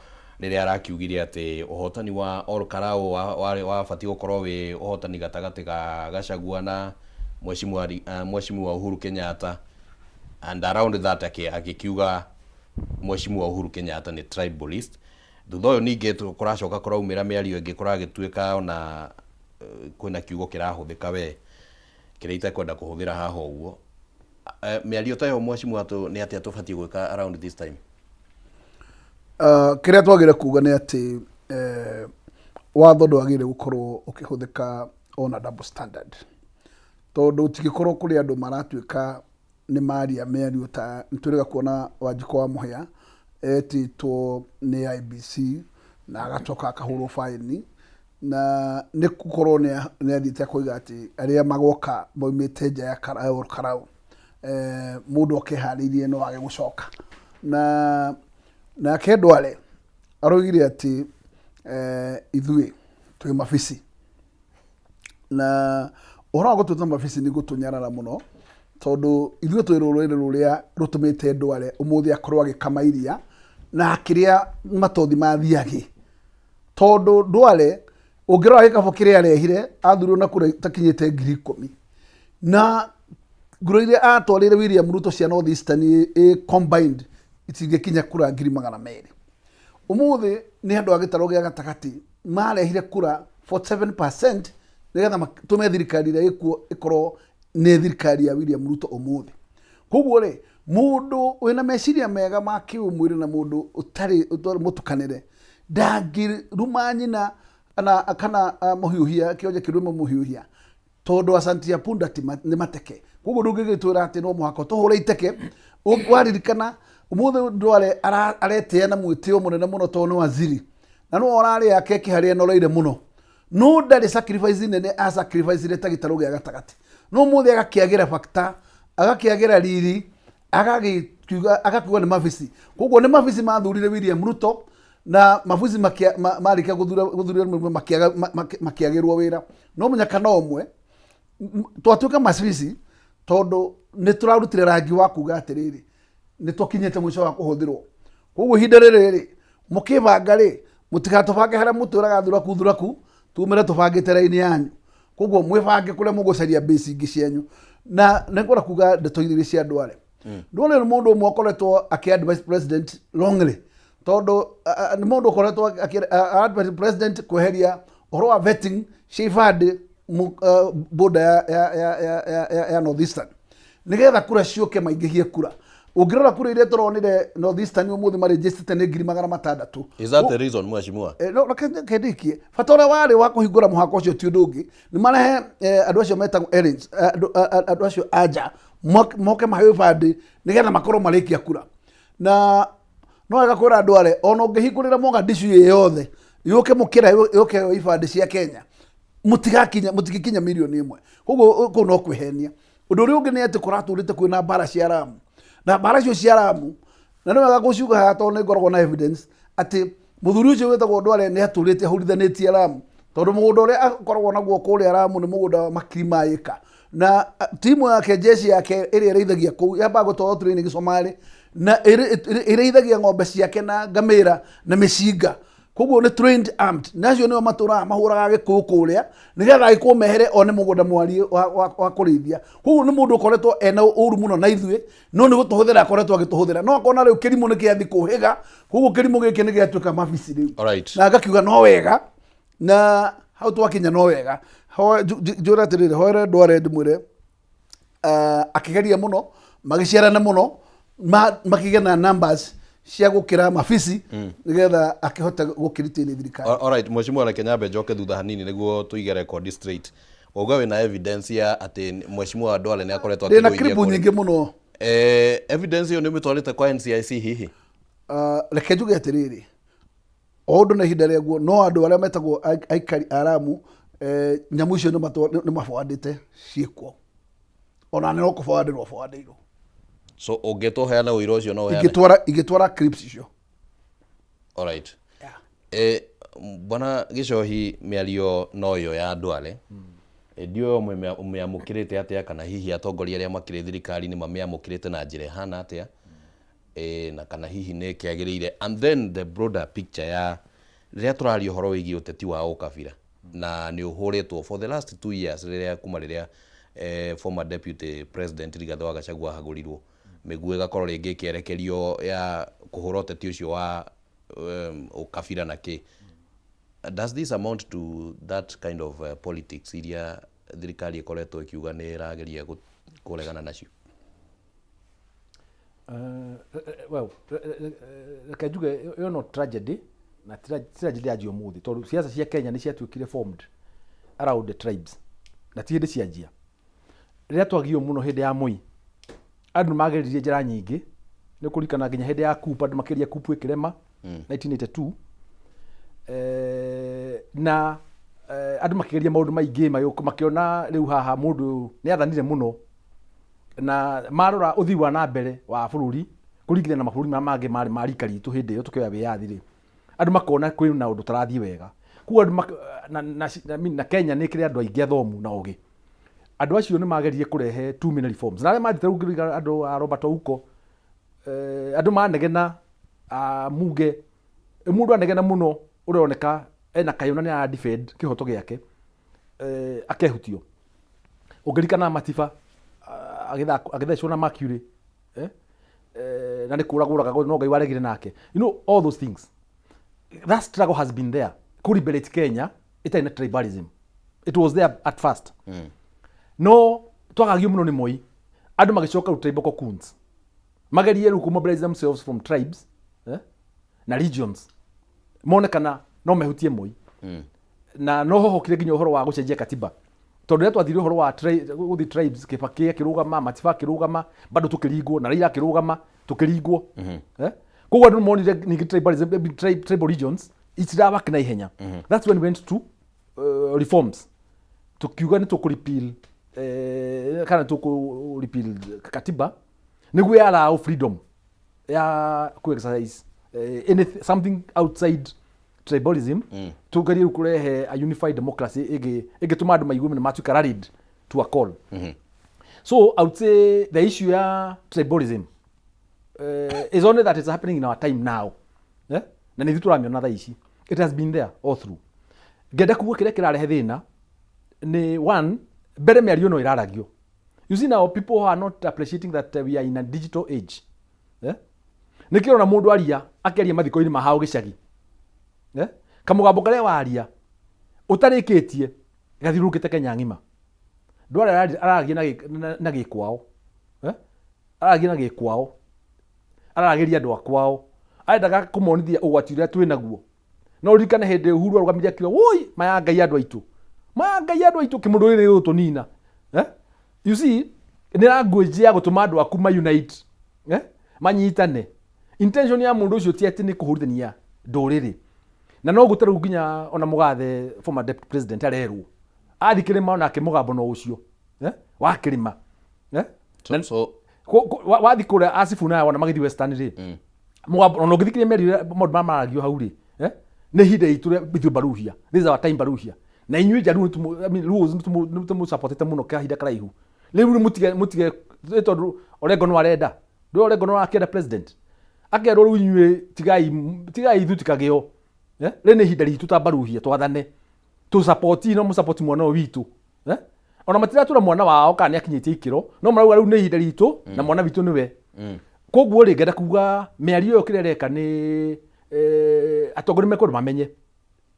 rĩrĩa arakiugire atĩ ũhotani wa Olkalau wabatiĩ gũkorwo wĩ ũhotani gatagatĩ ga Gachagua na mheshimiwa Uhuru Kenyatta, and around that agĩkiuga mheshimiwa Uhuru Kenyatta nĩ tribalist. Thutha ũyũ ningĩ kũracoka kũraumĩra mĩario ĩngĩ kũragĩtuĩka ona kwĩna kiugo kĩrahũthĩka we kĩrĩa itekwenda kũhũthĩra haha ũguo. Mĩario ta ĩyo mheshimiwa, nĩ atĩa tũbatiĩ gwĩka around this time? Kĩrĩa twagĩrĩire kuga nĩ atĩ Watho ndwagĩrĩire gũkorwo ũkĩhũthĩka ona double standard, tondũ ũtingĩkorwo kũrĩ andũ maratuĩka nĩ maria mĩario ta nĩtwĩrĩga kuona Wanjikũ wa Mũhĩa etĩtwo nĩ IEBC na agacoka akahũrwo baĩni, na nĩ gũkorwo nĩ athiĩte akoiga atĩ arĩa magoka maumĩte nja ya Karau Karau, mũndũ oke harĩirie no age gũcoka. Na nake Ndwale aroigire atĩ ithuĩ twĩ mabici, na ũhoro wa gũtuĩka mabici nĩ gũtũnyarara mũno, tondũ ithuĩ twĩ rũrĩrĩ rũrĩa rũtũmĩte Ndwale ũmũthĩ akorwo agĩkama iria na akĩrĩa matothi mathiagĩ, tondũ Ndwale ũngĩrora gĩkabũ kĩrĩa arehire, athurirwo na kura itakinyĩte 10,000, na ngura iria atwarĩire William Ruto cia North Eastern ĩ combined itingĩkinya kura 200,000. Ũmũthĩ nĩ andũ a gĩtarũ gĩa gatagatĩ marehire kura 47% nĩgetha matũme thirikari ĩrĩa ĩkuo ĩkorwo nĩ thirikari ya William Ruto ũmũthĩ. Koguo rĩ, mũndũ wĩna meciria mega ma kĩũmwĩrĩ na mũndũ ũtarĩ mũtukanĩre ndangĩruma nyina kana mũhiũhia kĩonje kĩrume mũhiũhia, tondũ asanti ya punda ti nĩ mateke. Koguo ndũngĩgĩtwĩra atĩ no mũhaka tũhũre iteke. Waririkana ũmũthĩ Ndwale aretĩa na mwĩtĩo mũnene mũno tondũ nĩ waziri na no ũrarĩa keki harĩa enoreire mũno, no ndarĩ sacrifice nene a sacrifice ta gĩtarũ gĩa gatagatĩ. No ũmũthĩ agakĩagĩra factor, agakĩagĩra riri, agagĩkiuga agakiuga nĩ mabici. Koguo nĩ mabici mathurire William Ruto, na mabici marĩkia gũthura makĩagĩrwo wĩra. No mũnyaka no ũmwe twatuĩka mabici, tondũ nĩ tũrarutire rangi wa kuga atĩrĩrĩ, nĩ tũkinyĩte mũico wa kũhũthĩrwo. Koguo ihinda rĩrĩ rĩ, mũkĩbanga rĩ, mũtigatũbange harĩa mũtwĩraga thuraku thuraku, tumĩre tũbangĩte raini yanyu. Koguo mwĩbange kũrĩa mũgũcaria base ingĩ cianyu. Na nĩ ngwenda kuga ndeto igĩrĩ cia Ndwale. Ndwale nĩ mũndũ ũmwe ũkoretwo akĩ advise president wrongly, tondũ nĩ mũndũ ũkoretwo akĩ advise president kweheria ũhoro wa vetting cia ibandĩ border ya North Eastern nĩgetha kura ciũke maingĩhie kura. Ũngĩrora kura iria tũronire North Eastern ũmũthĩ marĩnjĩcĩte nĩ 600,000. Is that the reason, mheshimiwa? No, reke ndikie. Bata ũrĩa warĩ wa kũhingũra mũhaka ũcio ti ũndũ ũngĩ, nĩ marehe andũ acio metagwo aliens, andũ acio anja moke maheo ibandĩ nĩgetha makorwo marĩkia kura. Na no wega kwĩra andũ arĩa ona ũngĩhingũrĩra Mogadishu ĩ yothe yũke mũkĩra yũke yoe ibandĩ cia Kenya, mũtigakinya, mũtingĩkinya 1 million. Koguo kũu no kwĩhenia. Ũndũ ũrĩa ũngĩ nĩ atĩ kũratũrĩte kwĩna mbara cia Lamu, na mbara icio cia Lamu, na nĩ wega gũciuga haha tondũ nĩ ngoragwo na evidence atĩ mũthuri ũcio wĩtagwo Ndwale nĩ atũrĩte ahũrithanĩtie Lamu, tondũ mũgũnda ũrĩa akoragwo naguo kũrĩa Lamu nĩ mũgũnda wa makiri ma ĩka, na timu yake, jeshi yake ĩrĩa ĩrĩithagia kũu yambaga gũtwarwo training Somalia, na ĩrĩithagia ng'ombe ciake na ngamĩra na mĩcinga. Koguo nĩ trained armed, na acio nĩo matũraga mahũraga Gĩkũyũ kũrĩa nĩgetha Agĩkũyũ mehere one mũgũnda mwariĩ wa kũrĩithia. Koguo nĩ mũndũ ũkoretwo ena ũru mũno na ithuĩ, no nĩ gũtũhũthĩra akoretwo agĩtũhũthĩra, no akona rĩu kĩrimũ nĩ kĩathi kũhĩga. Koguo kĩrimũ gĩkĩ nĩ gĩatuĩka mabici rĩu. Na ngakiuga no wega, na hau twakinya no wega. Njũre atĩrĩrĩ, hoere Ndware, ndĩmwĩre akĩgeria mũno, magĩciarana mũno, makĩgĩa na numbers cia gũkĩra mabici nĩgetha akĩhote gũkĩritĩria thirikari. Alright, mheshimiwa, reke nyambe njoke thutha hanini nĩguo tũige record straight. Wauga wĩna evidence ya atĩ mheshimiwa Ndwale nĩ akoretwo ndĩna akĩgũithia clip nyingĩ mũno. Evidence ĩyo nĩ ũmĩtwarĩte kwa NCIC hihi? Reke njuge atĩrĩrĩ, o ũndũ na ihinda rĩaguo, no andũ arĩa metagwo aikari a Lamu, nyamũ icio nĩ mabwandĩte ciĩkuo, ona nĩ no kũbwandĩrwo bwandĩirwo. So ũngĩtwo ũheane ũira ũcio, no ũheane? Ingĩtwara clips icio. Alright. Bwana Gĩcohi, mĩario no ĩyo ya Ndwale, ndiũĩ ũmĩamũkĩrĩte atĩa, kana hihi atongoria arĩa makĩrĩ thirikari-inĩ mamĩamũkĩrĩte na njĩra ĩhana atĩa, na kana hihi nĩ ĩkĩagĩrĩire, and then the broader picture ya rĩrĩa tũraria ũhoro wĩgiĩ ũteti wa ũkabira na nĩ ũhũrĩtwo for the last 2 years, rĩrĩa kuma rĩrĩa former deputy president Rigathĩ wa Gachagua ahagũrirwo, mĩguĩ ĩgakorwo rĩngĩ ĩkĩerekerio ya kũhũra ũteti ũcio wa ũkabira na kĩ. Does this amount to that kind of politics iria thirikari ĩkoretwo ĩkiuga nĩ ĩrageria kũregana nacio? Well, reke njuge ĩyo no tragedy. Na ti tragedy yanjia ũmũthĩ, tondũ siasa cia Kenya nĩ ciatuĩkire formed around the tribes, na ti hĩndĩ cianjia. Rĩrĩa twagio mũno hĩndĩ ya Moi, andũ nĩ mageririe njĩra nyingĩ. Nĩ ũkũririkana nginya hĩndĩ ya coup, andũ makĩgeria coup ĩkĩrema 1982. Na andũ makĩgeria maũndũ maingĩ, makĩona rĩu haha mũndũ ũyũ nĩ athanire mũno, na marora ũthii wa na mbere wa bũrũri kũringithania na mabũrũri marĩa mangĩ marĩ ma rika ritũ hĩndĩ ĩyo tũkĩoya wĩyathi rĩ, andũ makona kwĩ na ũndũ ũtarathiĩ wega. Koguo andũ na, I mean, na Kenya nĩ ĩkĩrĩ andũ aingĩ athomu na ũgĩ. Andũ acio nĩ mageririe kũrehe too many reforms, na arĩa mathiĩte rĩu ngĩririkana andũ a Robert Ouko, andũ manegena a Muge, mũndũ anegena mũno ũroneka ena kayũ na nĩ ara defend kĩhoto gĩake, akehutio. Ũngĩririkana Matiba agĩthecwo na mercury, na nĩ kũragũraga no Ngai waregire nake. All those things, that struggle has been there kũ liberate Kenya ĩtarĩ na tribalism. It was there at first, no twagagio mũno nĩ Moi, andũ magĩcoka rĩu tribal cocoons, magerie rĩu kũ mobilize themselves from tribes na regions, mone kana no mehutie Moi. Na no hohokire nginya ũhoro wa gũcenjia katiba, tondũ rĩrĩa twathire ũhoro wa gũthiĩ tribes, Kibaki akĩrũgama, Matiba akĩrũgama, bado tũkĩringwo, na Raila akĩrũgama, tũkĩringwo. Koguo andũ nĩmonire ningĩ tribalism, tribal regions itirawak na ihenya. That's when we went to reforms, tukiuga nĩ tũkũ repeal kana tũkũ repeal katiba nĩguo ya allow freedom ya ku exercise anything, something outside tribalism. Tugerie rĩu kũrehe a unified democracy ĩngĩtũma andũ maigue nĩ matuĩka rallied to a call. So I would say the issue ya tribalism is only that it's happening in our time now, eh? Na nĩ ithuĩ tũramĩona thaa ici. It has been there all through. Ngenda kuga kĩrĩa kĩrarehe thĩna nĩ one, mbere mĩario no ĩraragio. You see, now people are not appreciating that we are in a digital age, eh? Nĩkĩo ũrona mũndũ aria akĩaria mathiko-inĩ ma hao gĩcagi, eh? Kamũgambo karĩa waria ũtarĩkĩtie gathiũrũrũkĩte Kenya ng'ima. Ndwara araragia na gĩkwao, eh? Araragia na gĩkwao, araragĩria andũ a kwao, arendaga kũmonithia ũgwati ũrĩa twĩ naguo. No ũririkane hĩndĩ Uhuru arũgamire akiuga, "Woi, maya Ngai andũ aitũ, maya Ngai andũ aitũ, kĩmũndũ gĩkĩ gĩgũtũnina," eh? You see, nĩ language ya gũtũma andũ aku ma unite, eh? Manyitane. Intention ya mũndũ ũcio ti atĩ nĩ kũhũrithania ndũrĩrĩ. Na no guo rĩu nginya ona mũgathe, former deputy president, arerwo athiĩ kĩrĩma onake mũgambo no ũcio, eh? Wa kĩrĩma, eh? So Wathiĩ kũrĩa Acibuna wona magĩthiĩ Western rĩ, mũgambo ona ũngĩthikĩrĩria mĩario ĩrĩa maũndũ marĩa maragio hau rĩ, eh? Nĩ ihinda itũ rĩa ithuĩ Baruhia. This is our time, Baruhia, na inyuĩ Jaluo I mean, Luos nĩtũmũsupportĩte mũno kahinda karaihu. Rĩu rĩ mũtige nĩ tondũ Orengo no arenda ndũ Orengo no arakĩenda president, akerwo rĩu inyuĩ tigai ithuĩ tikagĩo, eh? Rĩrĩ nĩ ihinda ritũ ta Baruhia twathane, tũ no mũsupport mwana ũyũ witũ, eh? Ona matiratũra mwana wao kana nĩ akinyĩtie ikĩro, no marauga rĩu nĩ ihinda ritũ na mwana witũ nĩwe. Koguo rĩ, ngenda kuga mĩario ĩyo kĩrĩa ĩreka nĩ atongoria mekwenda mamenye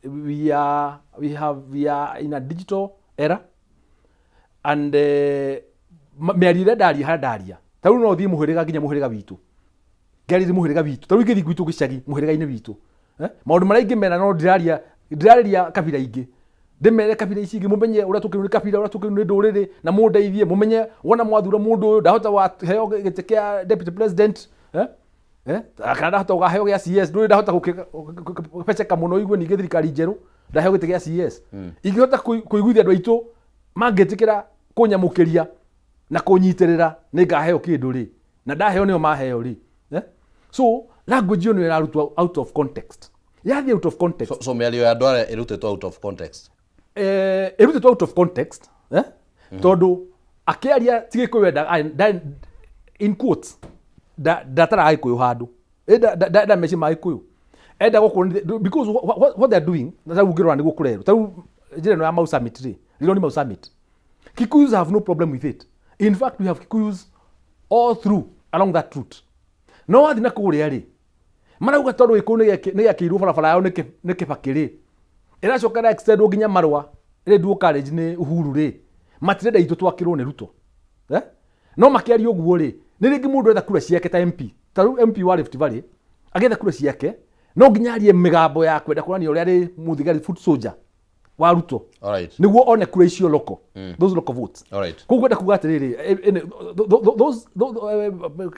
we are in a digital era, and mĩario ĩrĩa ndaria harĩa ndaria ta rĩu no thiĩ mũhĩrĩga nginya mũhĩrĩga witũ, ngarĩrie mũhĩrĩga witũ. Ta rĩu ingĩthiĩ gwitũ gĩcagi mũhĩrĩga-inĩ witũ, eh? Maũndũ marĩa ingĩmera no ndĩraria ndĩrarĩria kabira ingĩ, ndĩmere kabira ici ingĩ mũmenye ũrĩa tũkĩrwo nĩ kabira, ũrĩa tũkĩrwo nĩ ndũrĩrĩ, na mũndeithie mũmenye wona mwathura mũndũ ũyũ ndahota waheo gĩtĩ kĩa deputy president, eh? Eh? Kana ndahota gũkaheo gĩa CS, ndũrĩ ndahota gũpeceka mũno igue ningĩ thirikari njerũ ndaheo gĩtĩ gĩa CS. Ingĩhota kũiguithia andũ aitũ mangĩtĩkĩra kũnyamũkĩria na kũnyitĩrĩra nĩ ngaheo kĩndũ rĩ, na ndaheo nĩo maheo rĩ, eh? So language ĩyo nĩyo ĩrarutwo out of context, yathiĩ out of context. So mĩario ya andũ arĩa ĩrutĩtwo out of context? Ĩrutĩtwo out of context, eh? Tondũ akĩaria ti gĩkũyũ in quotes ndataraga gĩkũyũ handũ. Nda meci ma gĩkũyũ enda gũkũ, because what they are doing na rĩu ũngĩrora nĩguo kũrerwo. Ta rĩu njĩra ĩno ya Mau Summit rĩ, Rironi Mau Summit, Kikuyus have no problem with it. In fact, we have Kikuyus all through along that route. No wathiĩ na kũrĩa rĩ, marauga tondũ gĩkũyũ nĩ gĩakĩirwo barabara yao nĩ Kĩbakĩ rĩ, ĩracoka ĩra extendwo nginya Marũa ĩrĩ dual carriage nĩ Uhuru rĩ, matirenda itũ twakĩrwo nĩ Ruto, eh? No makĩaria ũguo rĩ, nĩ rĩngĩ mũndũ etha kura ciake ta MP, ta rĩu MP wa Rift Valley agĩetha kura ciake. No nginya arie mĩgambo ya kwenda kuonania ũrĩa arĩ mũthigari, foot soldier wa Ruto, Alright. nĩguo one kura icio local, those local votes. Koguo ngwenda kuga atĩrĩrĩ,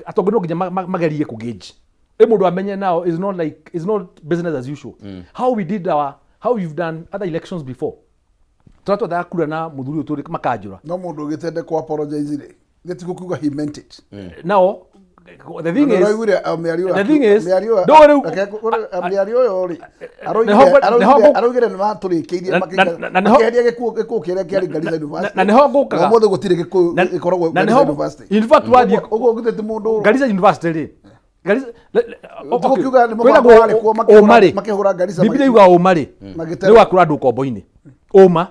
atongoria no nginya magerie kũ gauge ĩ mũndũ amenye now is not like, is not business as usual, how we did our, how we've done other elections before, tũrĩa twethaga kura na mũthuri ũyũ tũrĩ makanjũra. No mũndũ ũgĩtende kũ apologize rĩ, gĩti gũkiuga he meant it. Now the thing is, Ũraiguire mĩario the thing is, mĩario ndũĩ rĩu- mĩario ũyũ rĩ, araugire nĩ matũrĩkĩirie na nĩho- makĩeheria gĩkuũ kĩrĩa kĩarĩ Garissa University. Na nĩho ngũkaga. Na ũmũthĩ gũtirĩ gĩkũyũ gĩkoragwo na Garissa nĩho University. In fact, wathiĩ Ũguo githĩ ti mũndũ Garissa University rĩ, Garissa okay. Tũkiuga nĩ Kwĩragwo mũbango warĩ kuo ũma rĩ, makĩhũra Garissa Biblia yugaga ũma rĩ magĩtera. nĩ wakũra andũ ũkombo-inĩ, ũma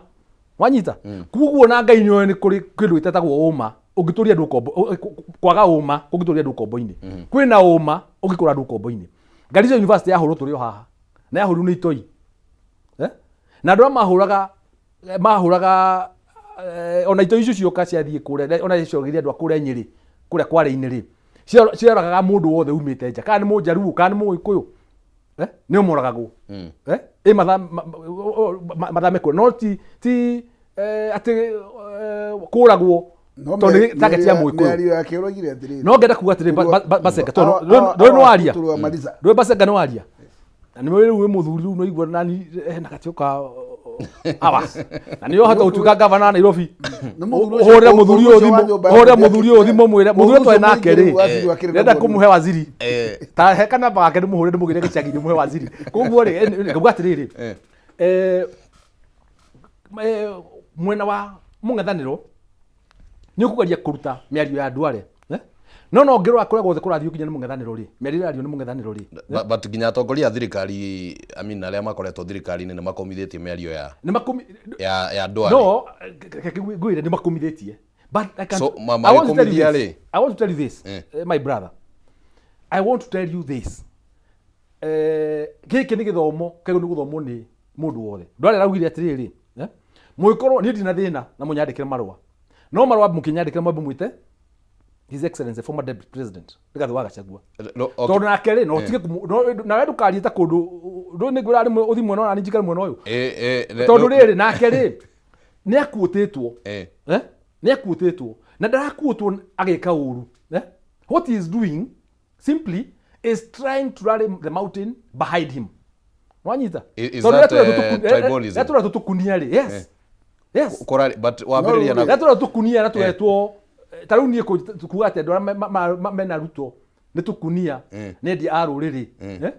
wanyita. Koguo na Ngai nĩoĩ nĩ kũrĩ kĩndũ gĩtetagwo ũma ũngĩtũria andũ ũkombo, kwaga ũma kũngĩtũria andũ ũkombo-inĩ. Kwĩna ũma ũngĩkũra andũ ũkombo-inĩ. Garissa University yahũrwo tũrĩ o haha na yahũrirwo nĩ itoi. Eh? Na andũ arĩa mahũraga ona itoi icio cioka ciathiĩ kũrĩa, ona cioragire andũ a kũrĩa Nyĩrĩ, kũrĩa Kware-inĩ rĩ, cioragaga mũndũ wothe umĩte nja, kana nĩ Mũjaruo kana nĩ Mũgĩkũyũ, eh? Nĩo moragagwo. Eh? Ĩ mathame kũrĩa, no ti atĩ kũragwo No tondũ nĩ target ya Mũgĩkũyũ. Mĩario yake ũroigire atĩrĩrĩ, No ngenda kuga atĩrĩ, Basenga, tondũ ndũĩ nĩ waria. Maliza. Ndũĩ Basenga nĩ waria na nĩ rĩu wĩ mũthuri rĩu no igua nani hena gatio ka hours na nĩ ũhota gũtuĩka gavana wa Nairobi. Nĩ mũthuri ũcio- Ũhũrĩre mũthuri ũyũ ũcio wa thimũ, nyũmba ya ũhũrĩre mũthuri mũthuri ũyũ thimũ, mwĩre mũthuri ũyũ twarĩ nake rĩ, waziri wa kĩrĩ ndĩrenda na kũmũhe waziri, ta he kanamba gake ndĩmũhũre, ndĩmũgĩre gĩcagi, ndĩmũhe waziri. Koguo rĩ, ngauga atĩrĩrĩ, mwena wa mũng'ethanĩro nĩ ũkũgeria kũruta mĩario ya andũ arĩa, eh? No ngĩrora kũrĩa guothe kũrathiĩ ũkinya nĩ mũng'ethanĩro rĩ, mĩario ĩrario nĩ mũng'ethanĩro rĩ. But nginya atongoria a thirikari, I mean, arĩa makoretwo thirikari-inĩ nĩ makomithĩtie mĩario ya Nĩ makũmi ya ndwari. No reke ngwĩre, nĩ makũmithĩtie, but I can, So, I want to tell you magĩkũmithia this. rĩ? I want to tell you this, my brother, I want to tell you this. Gĩkĩ nĩ gĩthomo kĩagĩrĩirwo nĩ gũthomwo nĩ mũndũ wothe. Ndwarĩ araugire atĩrĩrĩ, mũgĩkorwo niĩ ndina thĩna na mũnyandĩkĩre marũa, no marũa mũkĩnyandĩkĩra mwambe mwĩte His Excellency former Deputy President Rigathĩ wa Gachagua. No, okay. Tondũ nake rĩ, no ũtige nawe ndũkarie ta kũndũ ndũ nĩ ngwĩra rĩmwe ũthi mwena ũyũ na niĩ njikare mwena ũyũ. Tondũ rĩrĩ, nake rĩ, nĩ akuũtĩtwo. Eh? Nĩ akuũtĩtwo na ndarakuũtwo agĩka ũru, eh? What he is doing simply is trying to rally the mountain behind him, wanyita? Is Tondũ that, rĩrĩa tribalism? rĩrĩa tũretwo tũkunia rĩ, yes. But wambĩrĩria na Rĩrĩa tũretwo tũkunia na tũretwo ta rĩu niĩ kuga atĩ andũ arĩa mena Ruto nĩ tũkunia, nĩ endia a rũrĩrĩ, eh?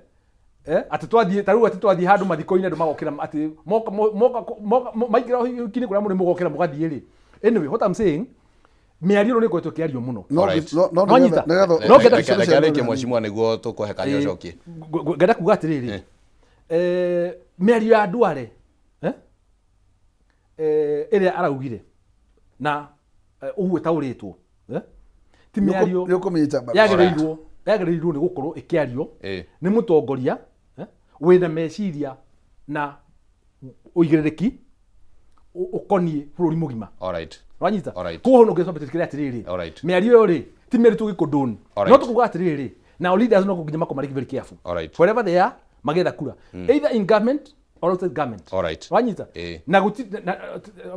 Atĩ twathiĩ ta rĩu, atĩ twathiĩ handũ mathiko-inĩ andũ magokĩra, atĩ moka moka moka maingĩra ũhiki-inĩ kũrĩa mũrĩ mũgokĩra mũgathiĩ rĩ. Anyway, what I'm saying, mĩario ĩno nĩ ĩkoretwo ĩkĩario mũno. No Alright. no Wanyita? nĩgetha No ngenda- Reke arĩkie mheshimiwa nĩguo tũkũhe kanya ũcokie. Ngenda kuga atĩrĩrĩ, mĩario ya Duale, eh? Ĩrĩa araugire na ũguo ĩtaũrĩtwo, eh? Ti mĩario Nĩ ũkũmĩnyita mbaru. yagĩrĩirwo nĩ gũkorwo ĩkĩario nĩ mũtongoria, wĩna meciria na ũigĩrĩrĩki ũkoniĩ bũrũri mũgima. Wanyita? Koguo no ngĩcoka tũkĩre atĩrĩrĩ, mĩario ĩyo rĩ, ti mĩario tũgĩkondone, no tũkuga atĩrĩrĩ, now leaders no nginya makorwo marĩ very careful wherever they are magĩetha kura, either in government or outside government. Wanyita? Na guti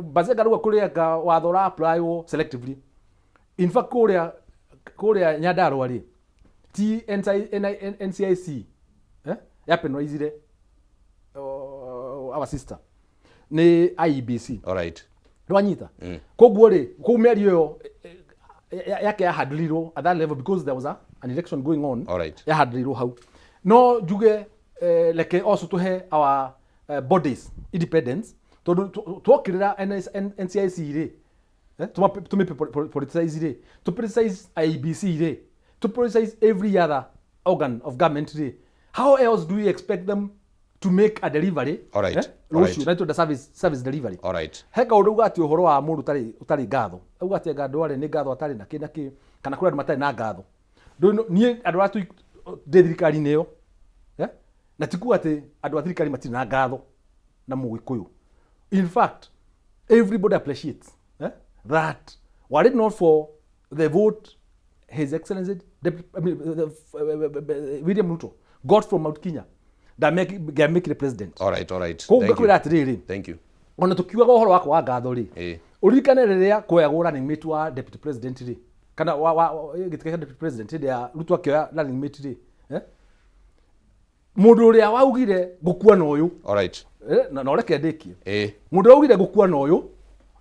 Bazenga rĩu kũrĩa watho ũra apply selectively. In fact, kũrĩa Nyandarua rĩ, ti NCIC, ya penalizire our sister, nĩ IEBC. Nwanyita? Koguo rĩ, kũu mĩario ĩyo yake yahandlirwo at that level because there was an election going on. Yahandlirwo hau. No njuge, reke also tũhe our bodies independence, tondũ twokĩrĩra NCIC rĩ, tũmĩ politicize rĩ, tũ politicize IEBC rĩ, tũ politicize every other organ of government rĩ, how else do we expect them to make a delivery? Rũciũ na twenda service delivery. He kaũndũ uga atĩ ũhoro wa mũndũ ũtarĩ ngatho, auga atĩ anga andũ arĩa nĩ ngatho atarĩ na kĩ na kĩ, kana kũrĩ andũ matarĩ na ngatho. Niĩ andũ arĩa ndĩ thirikari-inĩ ĩyo, eh? Na ti kuga atĩ andũ a thirikari matirĩ na ngatho na Mũgĩkũyũ. In fact, everybody appreciates, that were it not for the vote His Excellency Deputy, I mean, William Ruto got from Mount Kenya. Ndamĩkire president. All right. Koguo Thank you. ngakwĩra atĩrĩrĩ, Thank you. Ona tukiugaga ũhoro wa kwaga ngatho rĩ, ũririkane rĩrĩa kuoyagwo running mate wa deputy president rĩ, kana wa gĩtĩ kĩa deputy president, hĩndĩ ya Ruto akĩoya running mate rĩ, eh? Mũndũ ũrĩa waugire ngũkua na ũyũ, All right. Na ũreke ndĩkie, mũndũ ũrĩa waugire ngũkua na ũyũ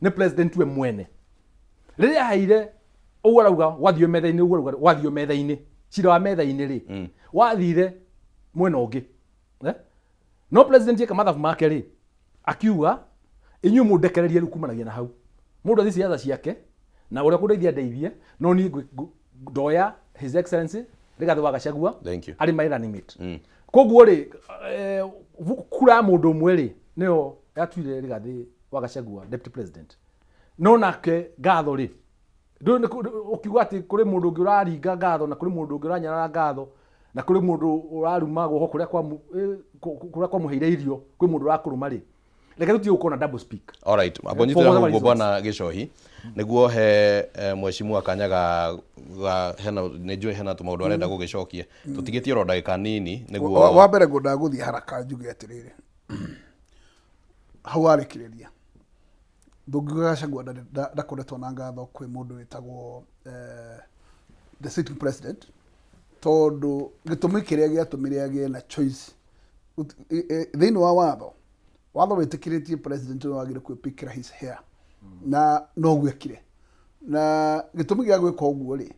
nĩ president we mwene. Rĩrĩa aheire ũguo arauga gwathio metha-inĩ, ũguo arauga gwathio metha-inĩ, cira wa metha-inĩ rĩ, wathire mwena ũngĩ, eh? No president eka mathabu make rĩ, akiuga inyuĩ mũndekererie rĩu kumanagia na hau mũndũ athiĩ ciaca ciake na ũrĩa kũndeithia ndeithie, no niĩ ndoya His Excellency Rigathĩ wa Gachagua Thank you. arĩ my running mate. Koguo rĩ, kura ya mũndũ ũmwe rĩ, nĩyo yatuire Rigathĩ wa Gachagua deputy president. No nake ngatho rĩ, ndũĩ ũkiuga atĩ kũrĩ mũndũ ũngĩ ũraringa ngatho, na kũrĩ mũndũ ũngĩ ũranyarara ngatho, na kũrĩ mũndũ ũraruma guoko kũrĩa kũrĩa kwamũheire irio, kwĩ mũndũ ũrakũruma rĩ, reke tũtige gũkorwo na double speak. All right. For Ambonyitĩra whatever hau reasons. bwana Gĩcohi nĩguo he mheshimiwa kanya ga hena nĩ njũĩ hena tũmaũndũ arenda gũgĩcokia, tũtigĩtie oro ndagĩka nini nĩguo. Wa mbere ngwendaga gũthiĩ haraka njuge atĩrĩrĩ, hau warĩkĩrĩria ndũngiuga Gachagua ndakoretwo na ngatho kwĩ mũndũ wĩtagwo the sitting president, tondũ gĩtũmi kĩrĩa gĩatũmire agĩe na choice thĩinĩ wa watho, watho wĩtĩkĩrĩtie president nĩwe wagĩrĩire kwĩpikĩra his hair, na noguo ekire. Na gĩtũmi gĩa gwĩka ũguo rĩ,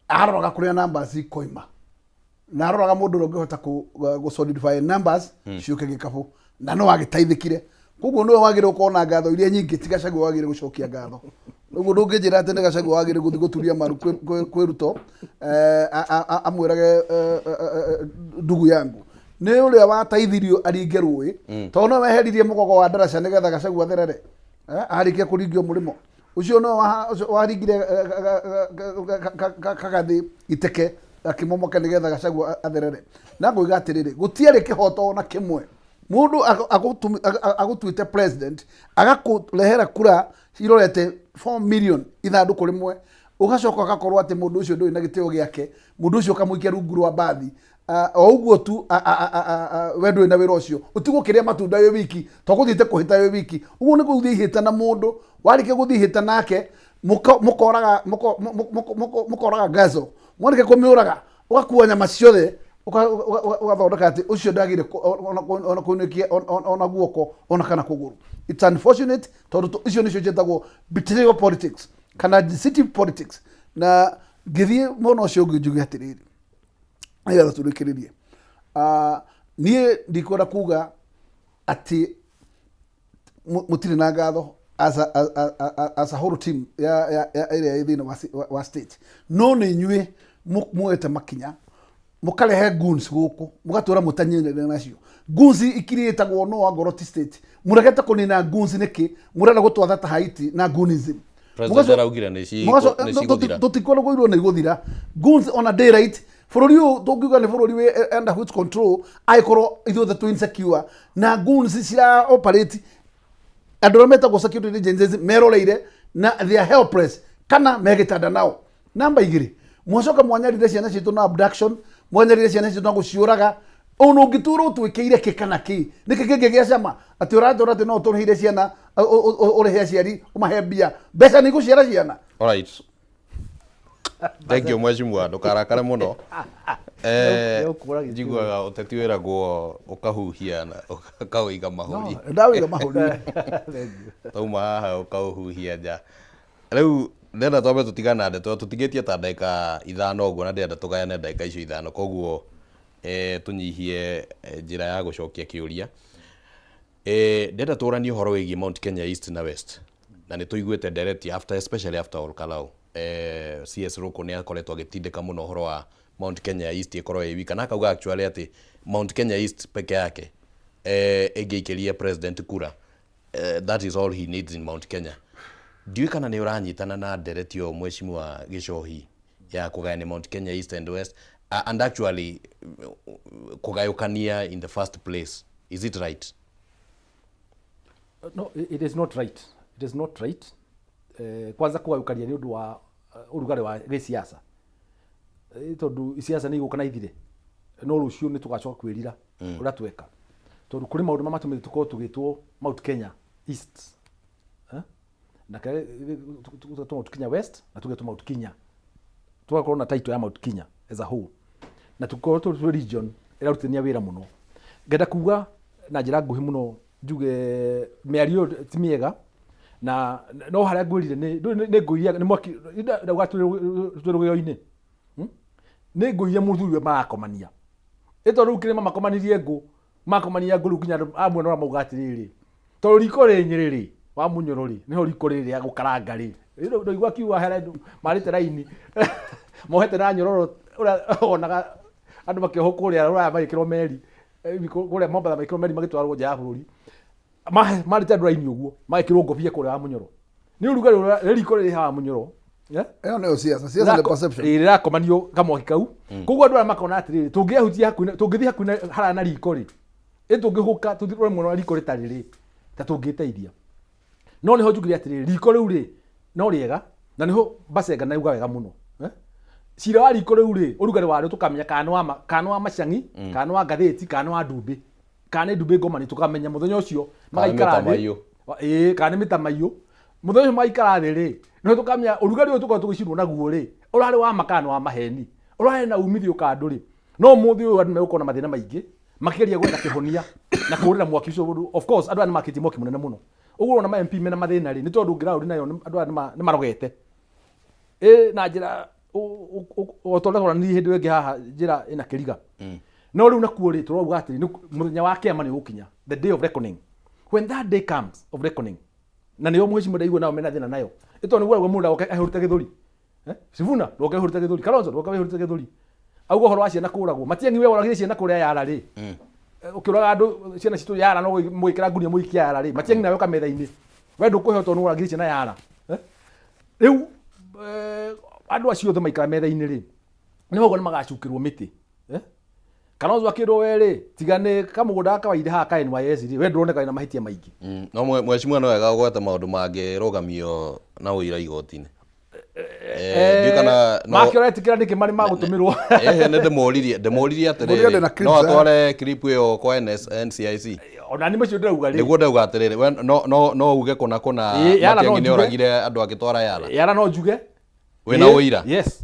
aroraga kũrĩa numbers ikoima, na aroraga mũndũ ũrĩa ũngĩhota kũ solidify numbers ciũke gĩkabũ, na no agĩteithĩkire. Koguo nĩwe wagĩrĩire gũkorwo na ngatho iria nyingĩ, ti Gachagua wagĩrĩire gũcokia ngatho. Ũguo ndũngĩnjĩra atĩ nĩ Gachagua wagĩrĩire gũthiĩ gũturia maru kwĩ Ruto, amwĩrage, "Ndugu yangu," nĩ ũrĩa wateithirio aringe rũĩ, tondũ no weheririe mũgogo wa ndaraca nĩgetha Gachagua atherere. Arĩkia kũringio mũrĩmo ũcio no ũcio waringire kagathĩ iteke akĩmomoka nĩgetha Gachagua atherere. Na ngũiga atĩrĩrĩ, gũtiarĩ kĩhoto ona kĩmwe mũndũ agũtuĩte president, agakũrehera kura cirorete 4 million ithandũkũ rĩmwe, ũgacoka ũgakorwo atĩ mũndũ ũcio ndũrĩ na gĩtĩo gĩake, mũndũ ũcio ũkamũikia rungu rwa mbathi. O ũguo tu we ndũrĩ na wĩra ũcio, ũtigwo ũkĩrĩa matunda wĩ wiki, to gũthiĩte kũhĩta wĩ wiki. Ũguo nĩ gũthiĩ ihĩta na mũndũ, warĩkia gũthiĩ ihĩta nake, mũkoraga mũkoraga ngaco, mwarĩkia kũmĩũraga ũgakua nyama ciothe, ũgathondeka atĩ ũcio ndagĩrĩire ona kũinũkia ona guoko ona kana kũgũrũ. It's unfortunate, tondũ icio nĩcio ciĩtagwo betrayal politics kana deceptive politics. Na ngĩthiĩ mwena ũcio ũngĩ njuge atĩrĩrĩ, nĩgetha tũrĩkĩrĩrie, niĩ ndikwenda kuga atĩ mũtirĩ na ngatho as a whole team ya ĩrĩa ĩ thĩinĩ wa state, no nĩ inyuĩ muoete makinya mũkarehe goons gũkũ, mũgatũra mũtanyenyeria nacio goons ikirĩtagwo no angorwo ti state. Mũregete kũnina goons nĩkĩ? Mũrenda gũtwatha ta Haiti na goonism? President araugire nĩ cigũthira. Tũtikwenda kũirwo nĩ igũthira goons ona daylight. Bũrũri ũyũ tũngiuga nĩ bũrũri wĩ under which control angĩkorwo ithuothe twĩ insecure na goons cira operate, andũ arĩa metagwo security agencies meroreire na they are helpless kana megĩtanda nao. Namba 2, mwacoka mwanyarire ciana citũ na abduction, mwanyarire ciana citũ na gũciũraga. Ona ũngĩtũra ũtwĩkĩire kĩ kana kĩ, nĩkĩ kĩngĩ gĩa cama atĩ ũratũra atĩ no ũtũrĩhire ciana, ũrĩhe aciari, ũmahe mbia, mbeca nĩ igũciara ciana? All right. Thank you, mheshimiwa, ndũkarakare mũno. Nĩũkũra gĩtĩ. Njiguaga ũteti wĩragwo ũkahuhia na ũkawĩiga mahũri. Ndawĩiga mahũri. Tauma haha ũkaũhuhia nja. Rĩu ndĩrenda twambe tũtigane na ndeto, tũtigĩtie ta ndagĩka 5 ũguo, na ndĩrenda tũgayane ndagĩka icio 5, koguo tũnyihie njĩra ya gũcokia kĩũria. Ndĩrenda tũranie ũhoro wĩgiĩ Mount Kenya East na West, na nĩ tũiguĩte ndereti after, especially after Ol Kalou. CS Ruku nĩ akoretwo agĩtindĩka mũno ũhoro wa Mount Kenya East ĩkorwo ĩ wika, na akauga actually atĩ Mount Kenya East peke yake ĩngĩikĩria president kura, that is all he needs in Mount Kenya. Ndiũĩ kana nĩ ũranyitana na ndereti ĩyo, mheshimiwa Gĩcohi, ya kũgayania Mount Kenya East and West, and actually kũgayũkania in the first place, is it right? No, it is not right. It is not right. Kwanza kũgayũkania nĩ ũndũ wa ũrugarĩ wa gĩsiasa, tondũ siasa nĩ igũka na ithire, no rũciũ nĩ tũgacoka kwĩrira. Ũrĩa tweka, tondũ kũrĩ maũndũ marĩa matũmĩte tũkorwo tũgĩtwo Mount Kenya East, eh? Na tũgetwo Mount Kenya West na tũgetwo Mount Kenya, tũgakorwo na title ya Mount Kenya as a whole, na tũkorwo tũrĩ region ĩrarutithania wĩra mũno. Ngenda kuga na njĩra nguhĩ mũno, njuge mĩario ĩyo ti mĩega, na no harĩa ngwĩrire nĩ ngũiria nĩ mwaki ndauga twĩ rũgĩo-inĩ. Nĩ ngũiria mũthuri we marakomania ĩ, tondũ rĩu kĩrĩma makomanirie ngũ, makomania ngũ, rĩu nginya andũ a mwena ũrĩa mauga atĩrĩrĩ, tondũ riko rĩ Nyĩrĩ rĩ wa Munyoro rĩ, nĩho riko rĩrĩ rĩa gũkaranga rĩ. Ndaigua akiuga harĩa andũ marĩte raini mohete na nyororo, ũrĩa wonaga andũ makĩohwo kũrĩa Rũraya magĩkĩrwo meri, kũrĩa Mombatha magĩkĩrwo meri magĩtwarwo nja ya bũrũri. Marĩte andũ raini ũguo magĩkĩrwo ngobia kũrĩa wa Munyoro nĩ ũrugarĩ ũrĩa riko rĩrĩ haha Munyoro, eh? Ĩyo nĩyo siasa, siasa nĩ perception. Ĩĩ, rĩrakomanio kamwaki kau. Koguo andũ aya makona atĩrĩrĩ, tũngĩahutia hakuhĩ tũngĩthiĩ hakuhĩ haraya na riko rĩ, ĩ tũngĩhũka tũthiĩ rũre mwena wa riko rĩtarĩ rĩ, ta tũngĩteithia. No nĩho njugire atĩrĩrĩ, riko rĩu rĩ no rĩega, na nĩho Basenga nauga wega mũno, eh? Cira wa riko rĩu rĩ, ũrugarĩ warĩo tũkamenya kana nĩ wa ma, kana nĩ wa macang'i, kana nĩ wa ngathĩti, kana nĩ wa ndumbĩ, kana nĩ ndumbĩ ngomani, tũkamenya mũthenya ũcio magaikara thĩ. Mĩtamaiyũ. Ĩĩ, kana nĩ mĩtamaiyũ. Mũthenya ũcio magaikara thĩ rĩ, nĩho tũkamenya ũrugarĩ ũyũ tũkoragwo tũgĩcinwo naguo rĩ, ũrarĩ wa ma kana nĩ wa maheni, ũrarĩ na umithio kana ndũrĩ. No ũmũthĩ ũyũ andũ megũkorwo na mathĩna maingĩ makĩgeria gwetha kĩhonia na kũrĩra mwaki ũcio ũndũ. Of course andũ aya nĩ makĩtie mwaki mũnene mũno. Ũguo ũrona ma MP mena mathĩna rĩ, nĩ tondũ ground nayo andũ aya nĩ marogete ĩ na njĩra o ta ũrĩa twaranĩirie hĩndĩ ĩyo ĩngĩ haha, njĩra ĩna kĩriga. No rĩu nakuo rĩ, tũrauga atĩrĩ, mũthenya wa kĩama nĩ ũgũkinya, the day of reckoning. When that day comes of reckoning, na nĩyo mheshimiwa ndaigua nao mena thĩna nayo ĩ, tondũ nĩguo arauga mũndũ agoke ahũrĩte gĩthũri, eh? Sifuna ndũgoke ũhũrĩte gĩthũri, Kalonzo ndũgoke wĩhũrĩte gĩthũri, auga ũhoro wa ciana kũragwo. Matiang'i, we woragire ciana kũrĩa Yara rĩ, ũkĩũraga andũ ciana citũ Yara, no mũgĩkĩra ngunia mũikia Yara rĩ, Matiang'i nawe ũka metha-inĩ, we ndũkũheo tondũ nĩworagire ciana Yara, eh? Rĩu andũ acio othe maikara metha-inĩ rĩ, nĩ ũguo nĩ magacukĩrwo mĩtĩ, eh? Kalonzo akĩrwo we rĩ, tiga nĩ kamũgũnda gaka waire haha ka NYS rĩ, we ndũroneka wĩna mahĩtia maingĩ. No mheshimiwa no wega ũgwete maũndũ mangĩrũgamio na ũira igoti-inĩ. Ndiũĩ kana Make ũretĩkĩra nĩkĩ marĩ magũtũmĩrwo? Ehe, nĩ ndĩmũririe Mũririe ndĩ na atĩrĩrĩ, clips, no eh? atware clip ĩyo kwa NS, NCIC? Ona nĩ macio ndĩrauga rĩ. Nĩguo ndauga atĩrĩrĩ, we no uge kũna kũna Ĩĩ, Yara no Matiang'i nĩ njuge. oragire andũ agĩtwara Yara? Yara no njuge. Wĩna Ĩĩ, ũira? Yes,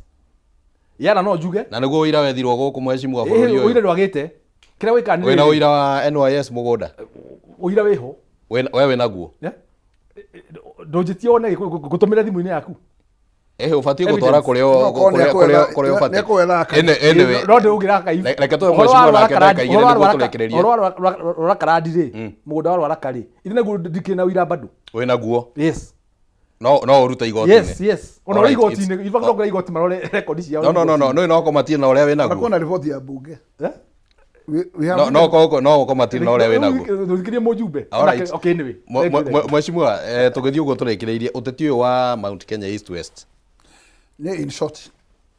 Yara no njuge. Na nĩguo ũira wethirwo gũkũ, mheshimiwa, bũrũri Ĩĩ, ũira ũyũ? ndwagĩte kĩrĩa wĩkaga nĩ Wĩna rĩrĩ. ũira wa NYS mũgũnda? Ũira wĩho. We wĩnaguo? Yeah? Ndũnjĩtie wone ngũtũmĩre thimũ-inĩ yaku. Ehe, ũbatiĩ gũtwara Evidence. kũrĩa No, korwo kũrĩa ũbatiĩ. nĩekũwetha archive. Anyway, No ndĩũgĩra archive. Reke tũhe mheshimiwa nake ndagĩka 2 nĩguo tũrĩkĩrĩrie. Ũhoro wa Rwarakarandi rĩ, mũgũnda wa Rwaraka rĩ, ithe naguo ndikĩrĩ na ũira bado. Wĩnaguo? Yes. No ũrute igoti-inĩ? Yes, ona ũrĩ Alright, igoti-inĩ, in fact no igoti marore rekondi ciao. No, no, no, no, no, no komatie na ũrĩa wĩnaguo. Kwĩna riboti ya bunge. Eh? We have No, no komatie na ũrĩa wĩnaguo. Thuthikirie mũjumbe. Alright. Okay, anyway. Mheshimiwa, tũgĩthiĩ ũguo tũrĩkĩrĩirie ũteti ũyũ wa Mount Kenya East West. Nĩ in short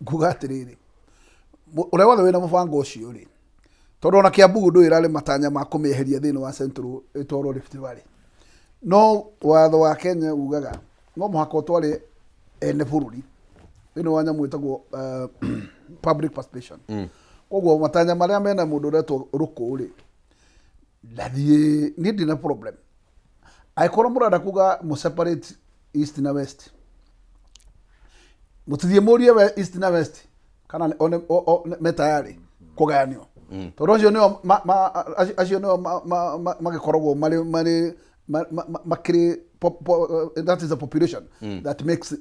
nguga atĩrĩrĩ, ũrĩa wothe wĩna mũbango ũcio rĩ, tondũ ona Kiambu ndũĩ ĩrarĩ matanya ma kũmĩeheria thĩinĩ wa Central ĩtwarwo Rift Valley, no watho wa Kenya ugaga no mũhaka ũtware ene bũrũri thĩinĩ wa nyamũ ĩtagwo public participation. Koguo matanya marĩa mena mũndũ ũretwo Rũkũ rĩ, ndathiĩ niĩ ndina problem angĩkorwo mũrenda kuga mũ separate East na West, mũtithiĩ mũrie we East na West kana me tayari kũgayanio, tondũ acio nĩo acio nĩo magĩkoragwo marĩ makĩrĩ that is the population that makes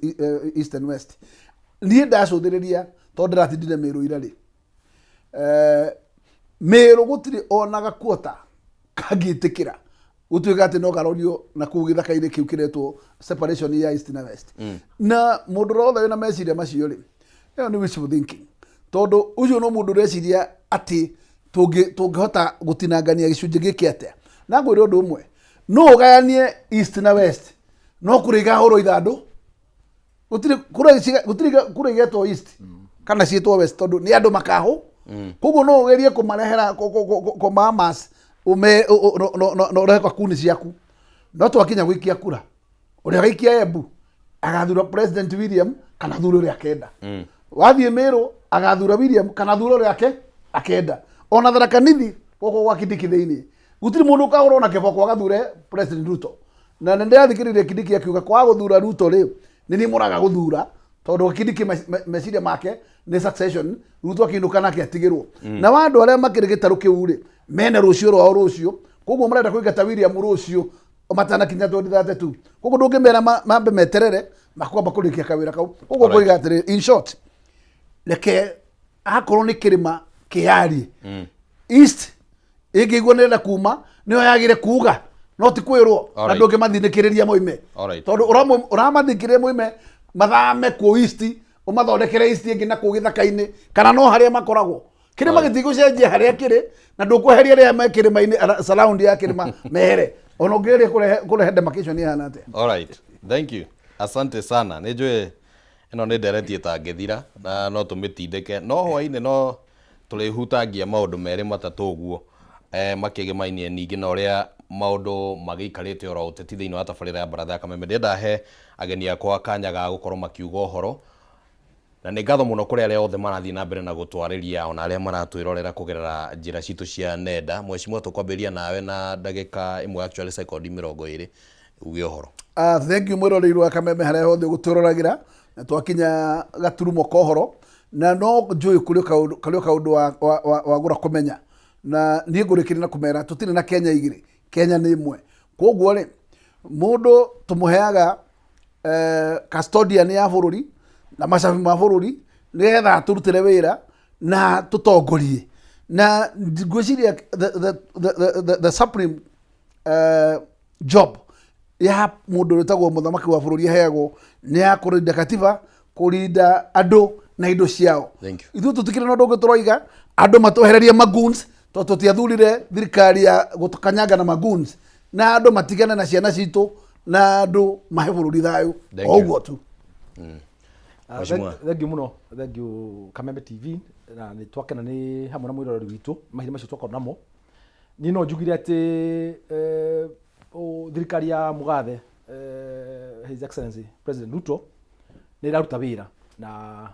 East and West. Niĩ ndacũthĩrĩria, tondũ ndĩratindire Mĩrũ ira rĩ, Mĩrũ gũtirĩ ona gakuota kangĩtĩkĩra gũtuĩka atĩ no karorio na kũu gĩthaka-inĩ kĩu kĩretwo separation ya East na West. Na mũndũ ũrĩa wothe wĩna meciria macio rĩ, ĩyo nĩ wishful thinking, tondũ ũcio no mũndũ ũreciria atĩ tũngĩhota gũtinangania gĩcunjĩ gĩkĩ atĩa. Na ngwĩre ũndũ ũmwe, no ũgayanie East na West, no kũrĩ ikahũrwo ithandũ, gũtirĩ kura gũtirĩ kura igetwo East kana ciĩtwo West, tondũ nĩ andũ makahũ. Koguo no ũgerie kũmarehera kũmamas ume na ũrehe kakuni ciaku, no twakinya gũikia kura, ũrĩa agaikia Embu agathura President William kana athure ũrĩa akenda. Wathiĩ Meru agathura William kana athure ũrĩa akenda. Ona Tharaka Nithi. Gũkũ gwa Kindiki thĩinĩ gũtirĩ mũndũ ũkahũrwo na kĩboko agathure President Ruto. Na nĩ ndĩrathikĩrĩria Kindiki akiuga kwaga gũthura Ruto rĩ, nĩ niĩ mũraga gũthura, tondũ Kindiki meciria make nĩ succession. Ruto akĩinũka nake atigĩrwo na wa andũ arĩa makĩrĩ gĩtarũ kĩu rĩ, mena rũciũ rwao rũciũ. Koguo marenda kũingata William rũciũ matanakinya 2032. Koguo ndũngĩmera mambe meterere makwamba kũrĩkia kawĩra kau. Koguo ngoiga atĩrĩ, in short, reke akorwo nĩ kĩrĩma kĩyarie. East ĩngĩigua nĩrenda kuma, nĩyo yagĩre kuga, no ti kwĩrwo na ndũngĩmathinĩkĩrĩria moime, tondũ ũramathikĩrĩria moime mathame kũ East, ũmathondekere East ĩngĩ na kũu gĩthaka-inĩ kana no harĩa makoragwo. Kĩrĩma gĩtigũcenjia harĩa kĩrĩ, na ndũkweheria arĩa me kĩrĩma-inĩ, surround ya kĩrĩma mehere, ona ũngĩgeria kũrehe demarcation ĩhana atĩa. Alright. Thank you. Asante sana. Nĩ njũĩ ĩno nĩ ndereti ĩtangĩthira na no tũmĩtindĩke, no hwainĩ no tũrĩhutangia maũndũ merĩ matatũ ũguo makĩgĩmainie ningĩ na ũrĩa maũndũ magĩikarĩte oro ũteti thĩinĩ wa tabarĩra ya Baratha ya Kameme. Ndĩrenda he ageni akwa kanya ga gũkorwo makiuga ũhoro, na nĩ ngatho mũno kũrĩ arĩa othe marathiĩ na mbere na gũtwarĩria, ona arĩa maratwĩrorera kũgerera njĩra citũ cia nenda. Mheshimiwa, tũkwambĩrĩria nawe na ndagĩka ĩmwe, actually sekondi 20, uge ũhoro. Thank you mwĩroreri wa Kameme harĩa hothe ũgũtwĩroragĩra, na twakinya gaturumo ka ũhoro, na no njũĩ kũrĩ kaũndũ karĩ o kaũndũ wagũra kũmenya, na niĩ ngũrĩkĩria na kũmera tũtirĩ na Kenya igĩrĩ, Kenya nĩ ĩmwe. Koguo rĩ, mũndũ tũmũheaga custodian ya bũrũri na macabi ma bũrũri nĩgetha atũrutĩre wĩra na tũtongorie, na ngwĩciria the supreme job ya mũndũ wĩtagwo mũthamaki wa bũrũri aheagwo nĩ ya kũrinda katiba, kũrinda andũ na indo ciao. Thank you. Ithuĩ tũtikĩrĩ na ũndũ ũngĩ tũroiga, andũ matwehererie magoons, tondũ tũtiathurire thirikari ya gũtũkanyanga na magoons, na andũ matigane na ciana citũ, na andũ mahe bũrũri thayũ. Thank O you. ũguo tu. Mheshimiwa. Thank you mũno, thank you Kameme TV, na nĩ twakena nĩ hamwe na mwĩroreri witũ mahinda macio twakorwo namo. Niĩ no njugire atĩ thirikari ya mũgathe His Excellency President Ruto nĩ ĩraruta wĩra na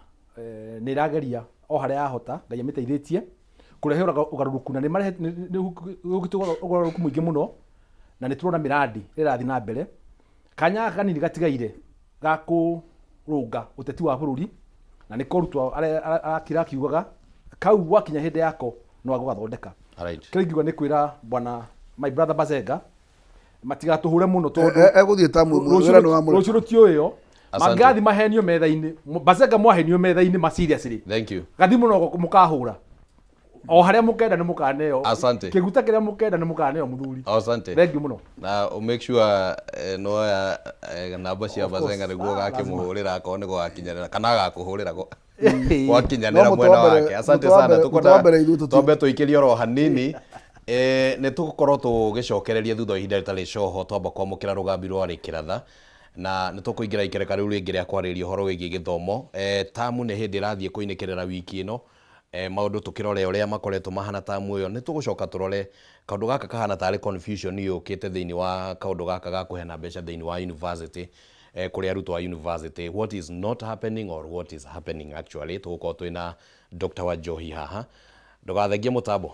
nĩ ĩrageria o harĩa yahota, Ngai amĩteithĩtie kũrehe ũgarũrũku, na nĩ gũkĩte ũgarũrũku mũingĩ mũno, na nĩ tũrona mĩrandi ĩrathiĩ na mbere. Kanya gaka kanini gatigaire ga kũrũnga ũteti wa bũrũri, na nĩ Ruto arakira akiugaga kau gwakinya hĩndĩ yako no agũgathondeka. Kĩrĩa ingiuga nĩ kwĩra bwana my brother Bazenga matigatũhũre mũno tondũ Egũthiĩ tamu ĩmwe, wĩra nĩ wa mũreka. Rũciũ rũtiũĩo. Asante. Mangĩgathiĩ mahenio metha-inĩ, Bazenga mwahenio metha-inĩ ma seriously, Thank you. gathi mũno mũkahũra o harĩa mũkenda nĩ mũkaneo. Asante. Kĩguta kĩrĩa mũkenda nĩ mũkaneo, mũthuri. Asante. Thank you mũno. Na make sure noya namba cia Of course. Bazenga nĩguo Ah, ũgakĩmũhũrĩra akorwo nĩ gũgakinyanĩra kana agakũhũrĩra gwakinyanĩra No mũtĩ mwena wa mbere- wake. Asante mũtĩ wa sana. mbere- mũtĩ wa Tukwenda mbere ithuĩ twambe tũikĩrie oro hanini. Nĩ tũgũkorwo tũgĩcokereria thutha wa ihinda rĩtarĩ coho, twamba kwamũkĩra rũgambi rwa rĩkĩratha, na nĩ tũkũingĩra ikereka rĩu rĩngĩ rĩa kwarĩrĩria ũhoro wĩgiĩ gĩthomo. Tamu nĩ hĩndĩ ĩrathiĩ kũinĩkĩrĩra wiki ĩno. Maũndũ tũkĩrore ũrĩa makoretwo mahana tamu ĩyo, nĩ tũgũcoka tũrore kaũndũ gaka kahana tarĩ confusion yũkĩte thĩinĩ wa kaũndũ gaka ga kũheana mbeca thĩinĩ wa university, kũrĩ arutwo a university. What is not happening or what is happening actually? Tũgũkorwo twĩna Dr. Wanjohi haha. Ndũgathengie mũtambo.